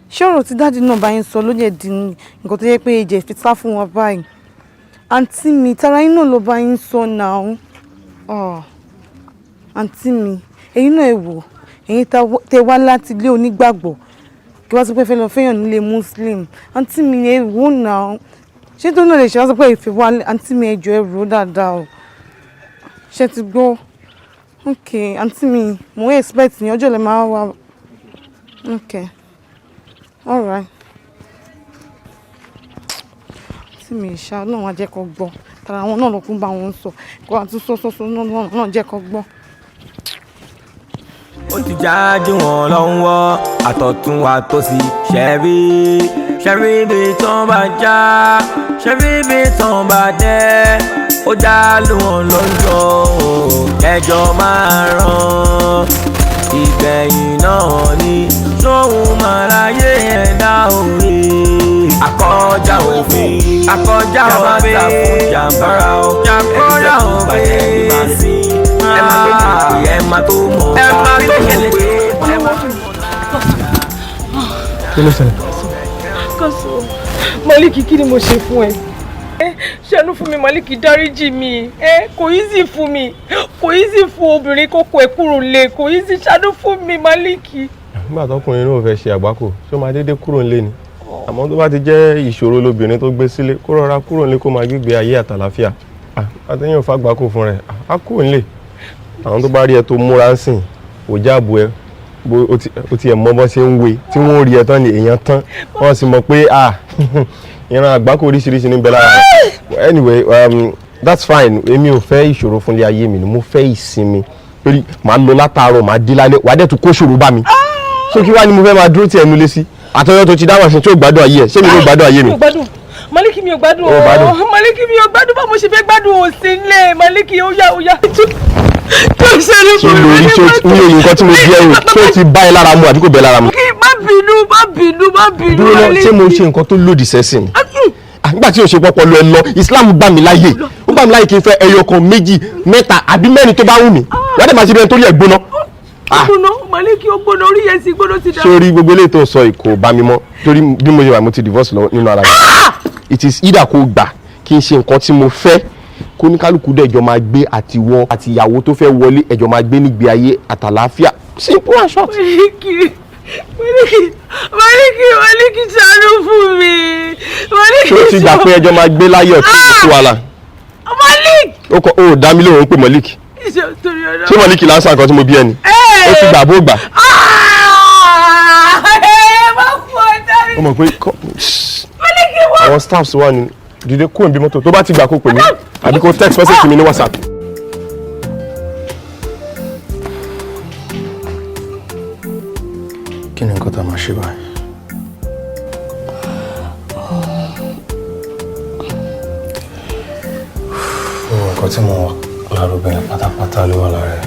Ṣé ọ̀rọ̀ tí daddy náà bá yín sọ ló jẹ́ di nǹkan tó yẹ pé ẹ̀jẹ̀ fi sá fún wọn báyìí? Àǹtí mi, tara yín náà ló bá yín sọ náà. Àǹtí mi, ẹ̀yin náà, ẹ wò, ẹ̀yin tẹ wá láti ilé onígbàgbọ́, kí wọ́n sọ pé fẹ́ lọ fẹ́yàn nílé Muslim. Àǹtí mi, ẹ wò náà, ṣé tó náà lè ṣe wá sọ pé ìfẹ́ wá? Àǹtí mi, ẹ jọ̀ọ́, ẹ rò ó dáadáa o. Ṣé ti gbọ́? Ok, àǹtí mi, mo ń expect ní ọjọ́ lè máa wá. Ok, alright, àǹtí mi, ìṣá Ọlọ́run á jẹ́ kó gbọ́. Tara àwọn náà ló kún bá wọn sọ kó àtún sọ́sọ́sọ́ náà jẹ́ kó gbọ́. Ó ti jájú wọn lọ́wọ́ àtọ̀tún àtòsí. Ṣẹ́rí ṣẹ́rí ibi tán bá já, ṣẹ́rí ibi tán bá dẹ́, ó já lù wọn lọ́jọ́ ẹjọ́ máa ràn. Ìgbẹ̀yìn náà ni sóhun máa ráyé ẹ̀dá òwe. Àkọjá òfin, àkọjá òfin, jàmbá fún jàmbára o, jàmbára òfin, ẹ má tó mọ̀ pé, ẹ má tó mọ̀, ẹ má tó mọ̀ pé ẹ má tó mọ̀. Kí ló ṣẹlẹ̀? Kọ́sọ̀ Málíkì, kí ni mo ṣe fún ẹ? Ṣàánú fún mi, Málíkì, dáríjì mi. Kò easy fún mi, kò easy fún obìnrin kókó ẹ kúrò lé, kò easy. Ṣàánú fún mi, Málíkì. Nígbà tọkùnrin náà fẹ́ ṣe àgbákò, ṣé ó máa dédé kúrò nílé ni? Àmọ́ tó bá ti jẹ́ ìṣòro lobìnrin tó gbé sílé, kó rọra kúrò nílé, kó máa gbégbé ayé àtàlàfíà. Àtẹ̀yìn ò fàgbákò fún rẹ̀, á kúrò nílé. Àwọn tó bá rí ẹ tó múra ń sìn ò jáàbù ẹ, ó ti ẹ̀ mọ bọ́ ṣe ń we tí wọ́n rí ẹ tán ni èèyàn tán, wọ́n sì mọ̀ pé ah, ìran àgbákò oríṣiríṣi ní bẹ lára rẹ̀. Anyway, that's fine. Èmi ò fẹ́ ìṣòro fún ilé ayé mi ni, mo fẹ́ ìsinmi, torí màá lọ látàárọ̀, màá dé lálẹ́, wàá dẹ̀ tún kó ṣòro bá mi. So kí wàá ni mo fẹ́ máa dúró tí ẹnu lé sí àtọ́jọ́ tó ti dáwọ̀ ṣe tí ó gbádùn ayé ẹ̀? Ṣé mi ló gbádùn ayé mi? Mi ò gbádùn, Málíkì, mi ò gbádùn. Ó gbádùn. O Málíkì, mi ò gbádùn. Báwo mo ṣe fẹ́ gbádùn òsì ńlẹ̀, Málíkì? Ó yá, ó yá. Tó ṣe ní Ṣé lórí ṣé mi ò nǹkan tí mo bí ẹrù ṣé ó ti bá ẹ lára mu àbí kò bá ẹ lára mu? Má bínú, má bínú, má bínú. Dúró náà, ṣé mo ṣe nǹkan tó lòdì sẹ́sìn ni? Nígbà tí o ṣe pọpọ lọ, ẹ lọ, Islam gbà mí láàyè, ó gbà mí láàyè kí n fẹ́ ẹyọ kan, méjì, mẹ́ta àbí mẹ́rin tó bá wù mí. Wọ́n dẹ̀ máa ṣe bí ẹni tó rí ẹ̀ gbóná. Ó gbóná, Málíkì, ó gbóná, orí yẹn sì gbóná ti dá. Sórí gbogbo eléyìí tó sọ yìí kò bá mi mọ́, torí bí mo ṣe wà, mo ti divorce lọ nínú ara mi. It is either kó gbà kí n ṣe nǹkan tí mo fẹ́, kó ní kálukú dẹ̀ jọ máa gbé, àtiwọ́ àti ìyàwó tó fẹ́ wọlé, ẹ̀jọ̀ máa gbé nígbé ayé àtàlàáfíà, simple and short. Málíkì, Málíkì, Málíkì, Málíkì, ṣàánú fún mi, Málíkì. Ṣé o ti gbà pé ẹjọ́ máa gbé láyọ̀ tí kò sí wàhálà? Málíkì. Ó kọ ó dá mi lóhùn, ó pè Malik. Ìṣe torí ọ̀nà. Ṣé Malik lásán nǹkan tí mo bí ẹni? Ó ti gbà bó gbà. Ẹ má fún ọ dárí. Ó mọ̀ pé Málíkì wọ́n. Àwọn staffs wà ní dìde kúrò níbi mọ́tò. Tó bá ti gbà, kó pè mí àbí kó text message mi ní WhatsApp. Kí ni nǹkan tá a máa ṣe báyìí? Gbogbo nǹkan tí mo wà lára obìnrin pátápátá ló wà lára ẹ̀.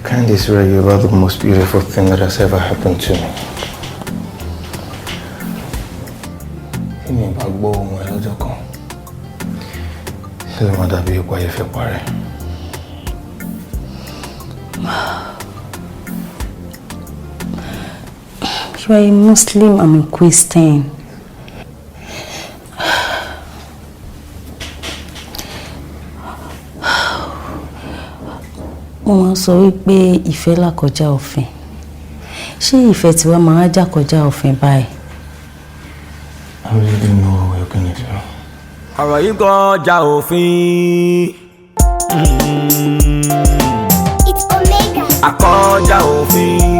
Candice, you're about the most beautiful thing that has ever happened to me. Tí mi bá gbọ́ ohùn ẹ lọ́jọ́ kan, ṣé ló máa dàbí ipò ayé fẹ́ parẹ́? You are a Muslim, I'm a Christian. Mo máa ń sọ wípé ìfẹ́ là kọjá òfin. Ṣé ìfẹ́ tiwa máa já kọjá òfin báyìí? I really didn't know what we were gonna do. Ọ̀rọ̀ yìí kọjá òfin. It's Omega. Àkọjá òfin.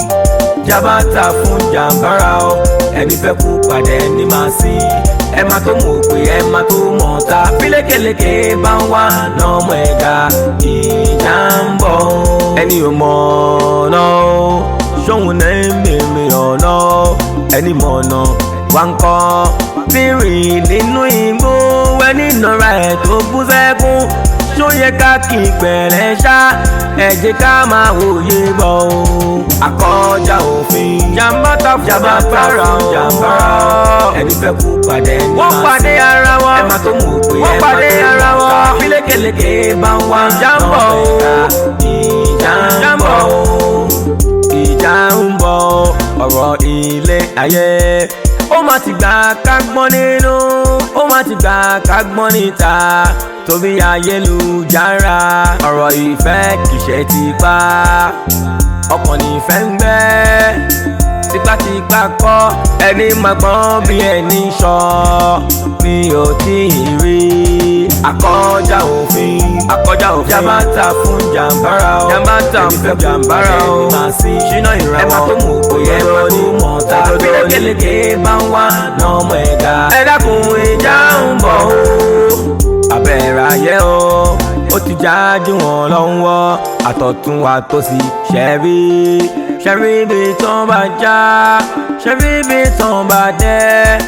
Jàbátà fún jàǹbára o. Ẹni fẹ́ kú pàdé ẹni máa sí. Ẹ máa tó mọ̀ pé ẹ máa tó mọ̀ ta. Bílékeleke bá ń wá lọ́mọ ẹ̀dá. Ìjà ń bọ̀. Ẹni ò mọ̀ ọ̀nà o. Ṣóhun náà ń bèèrè ọ̀nà o. Ẹni mọ̀ ọ̀nà wá ń kọ́. Tírì nínú igbó ẹni nara ẹ̀ tó bú sẹ́kún. Ṣó yẹ ká kí pẹ̀lẹ́ ṣá, ẹ jẹ́ ká máa wòye bọ̀ o. Àkọjá òfin. Jàmbá ta fún jàmbára o. Jàmbára o. Ẹni fẹ́ kú pàdé ẹni máa sí. Wọ́n pàdé ara wọn. Ẹ máa tó mọ̀ pé ẹ máa tó mọ̀ ká. Bílékeleke bá ń wá jàmbọ̀ o. Ìjà ń bọ̀ o. Ìjà ń bọ̀ ọ̀rọ̀ ilé ayé. Ó máa ti gbà ká gbọ́n nínú, ó máa ti gbà ká gbọ́n níta. Torí ayélujára, ọ̀rọ̀ ìfẹ́ kìí ṣe tipa. Ọkàn nífẹ̀ẹ́ ń gbẹ́, tipátipá kọ́. Ẹni máa gbọ́n bí ẹni sọ, mi ò tí ì rí. Àkọjá òfin, àkọjá òfin. Jàmbá fún jàmbára o. Jàmbá fún jàmbára o. Ẹni máa sí ṣínà ìràwọ̀. Ẹ máa tó mọ̀ pé ẹ máa tó mọ̀ ta. Bílékeleke bá ń wá lọ́mọ ẹ̀dá. Ẹ dákun ìjà ń bọ̀ o. Abẹ́rẹ́ ayé o, ó ti jájú wọn lọ́wọ́. Àtọ̀tún wa tó sì ṣẹ́rí. Ṣẹ́rí ibi tán bá já, ṣẹ́rí ibi tán bá dẹ́.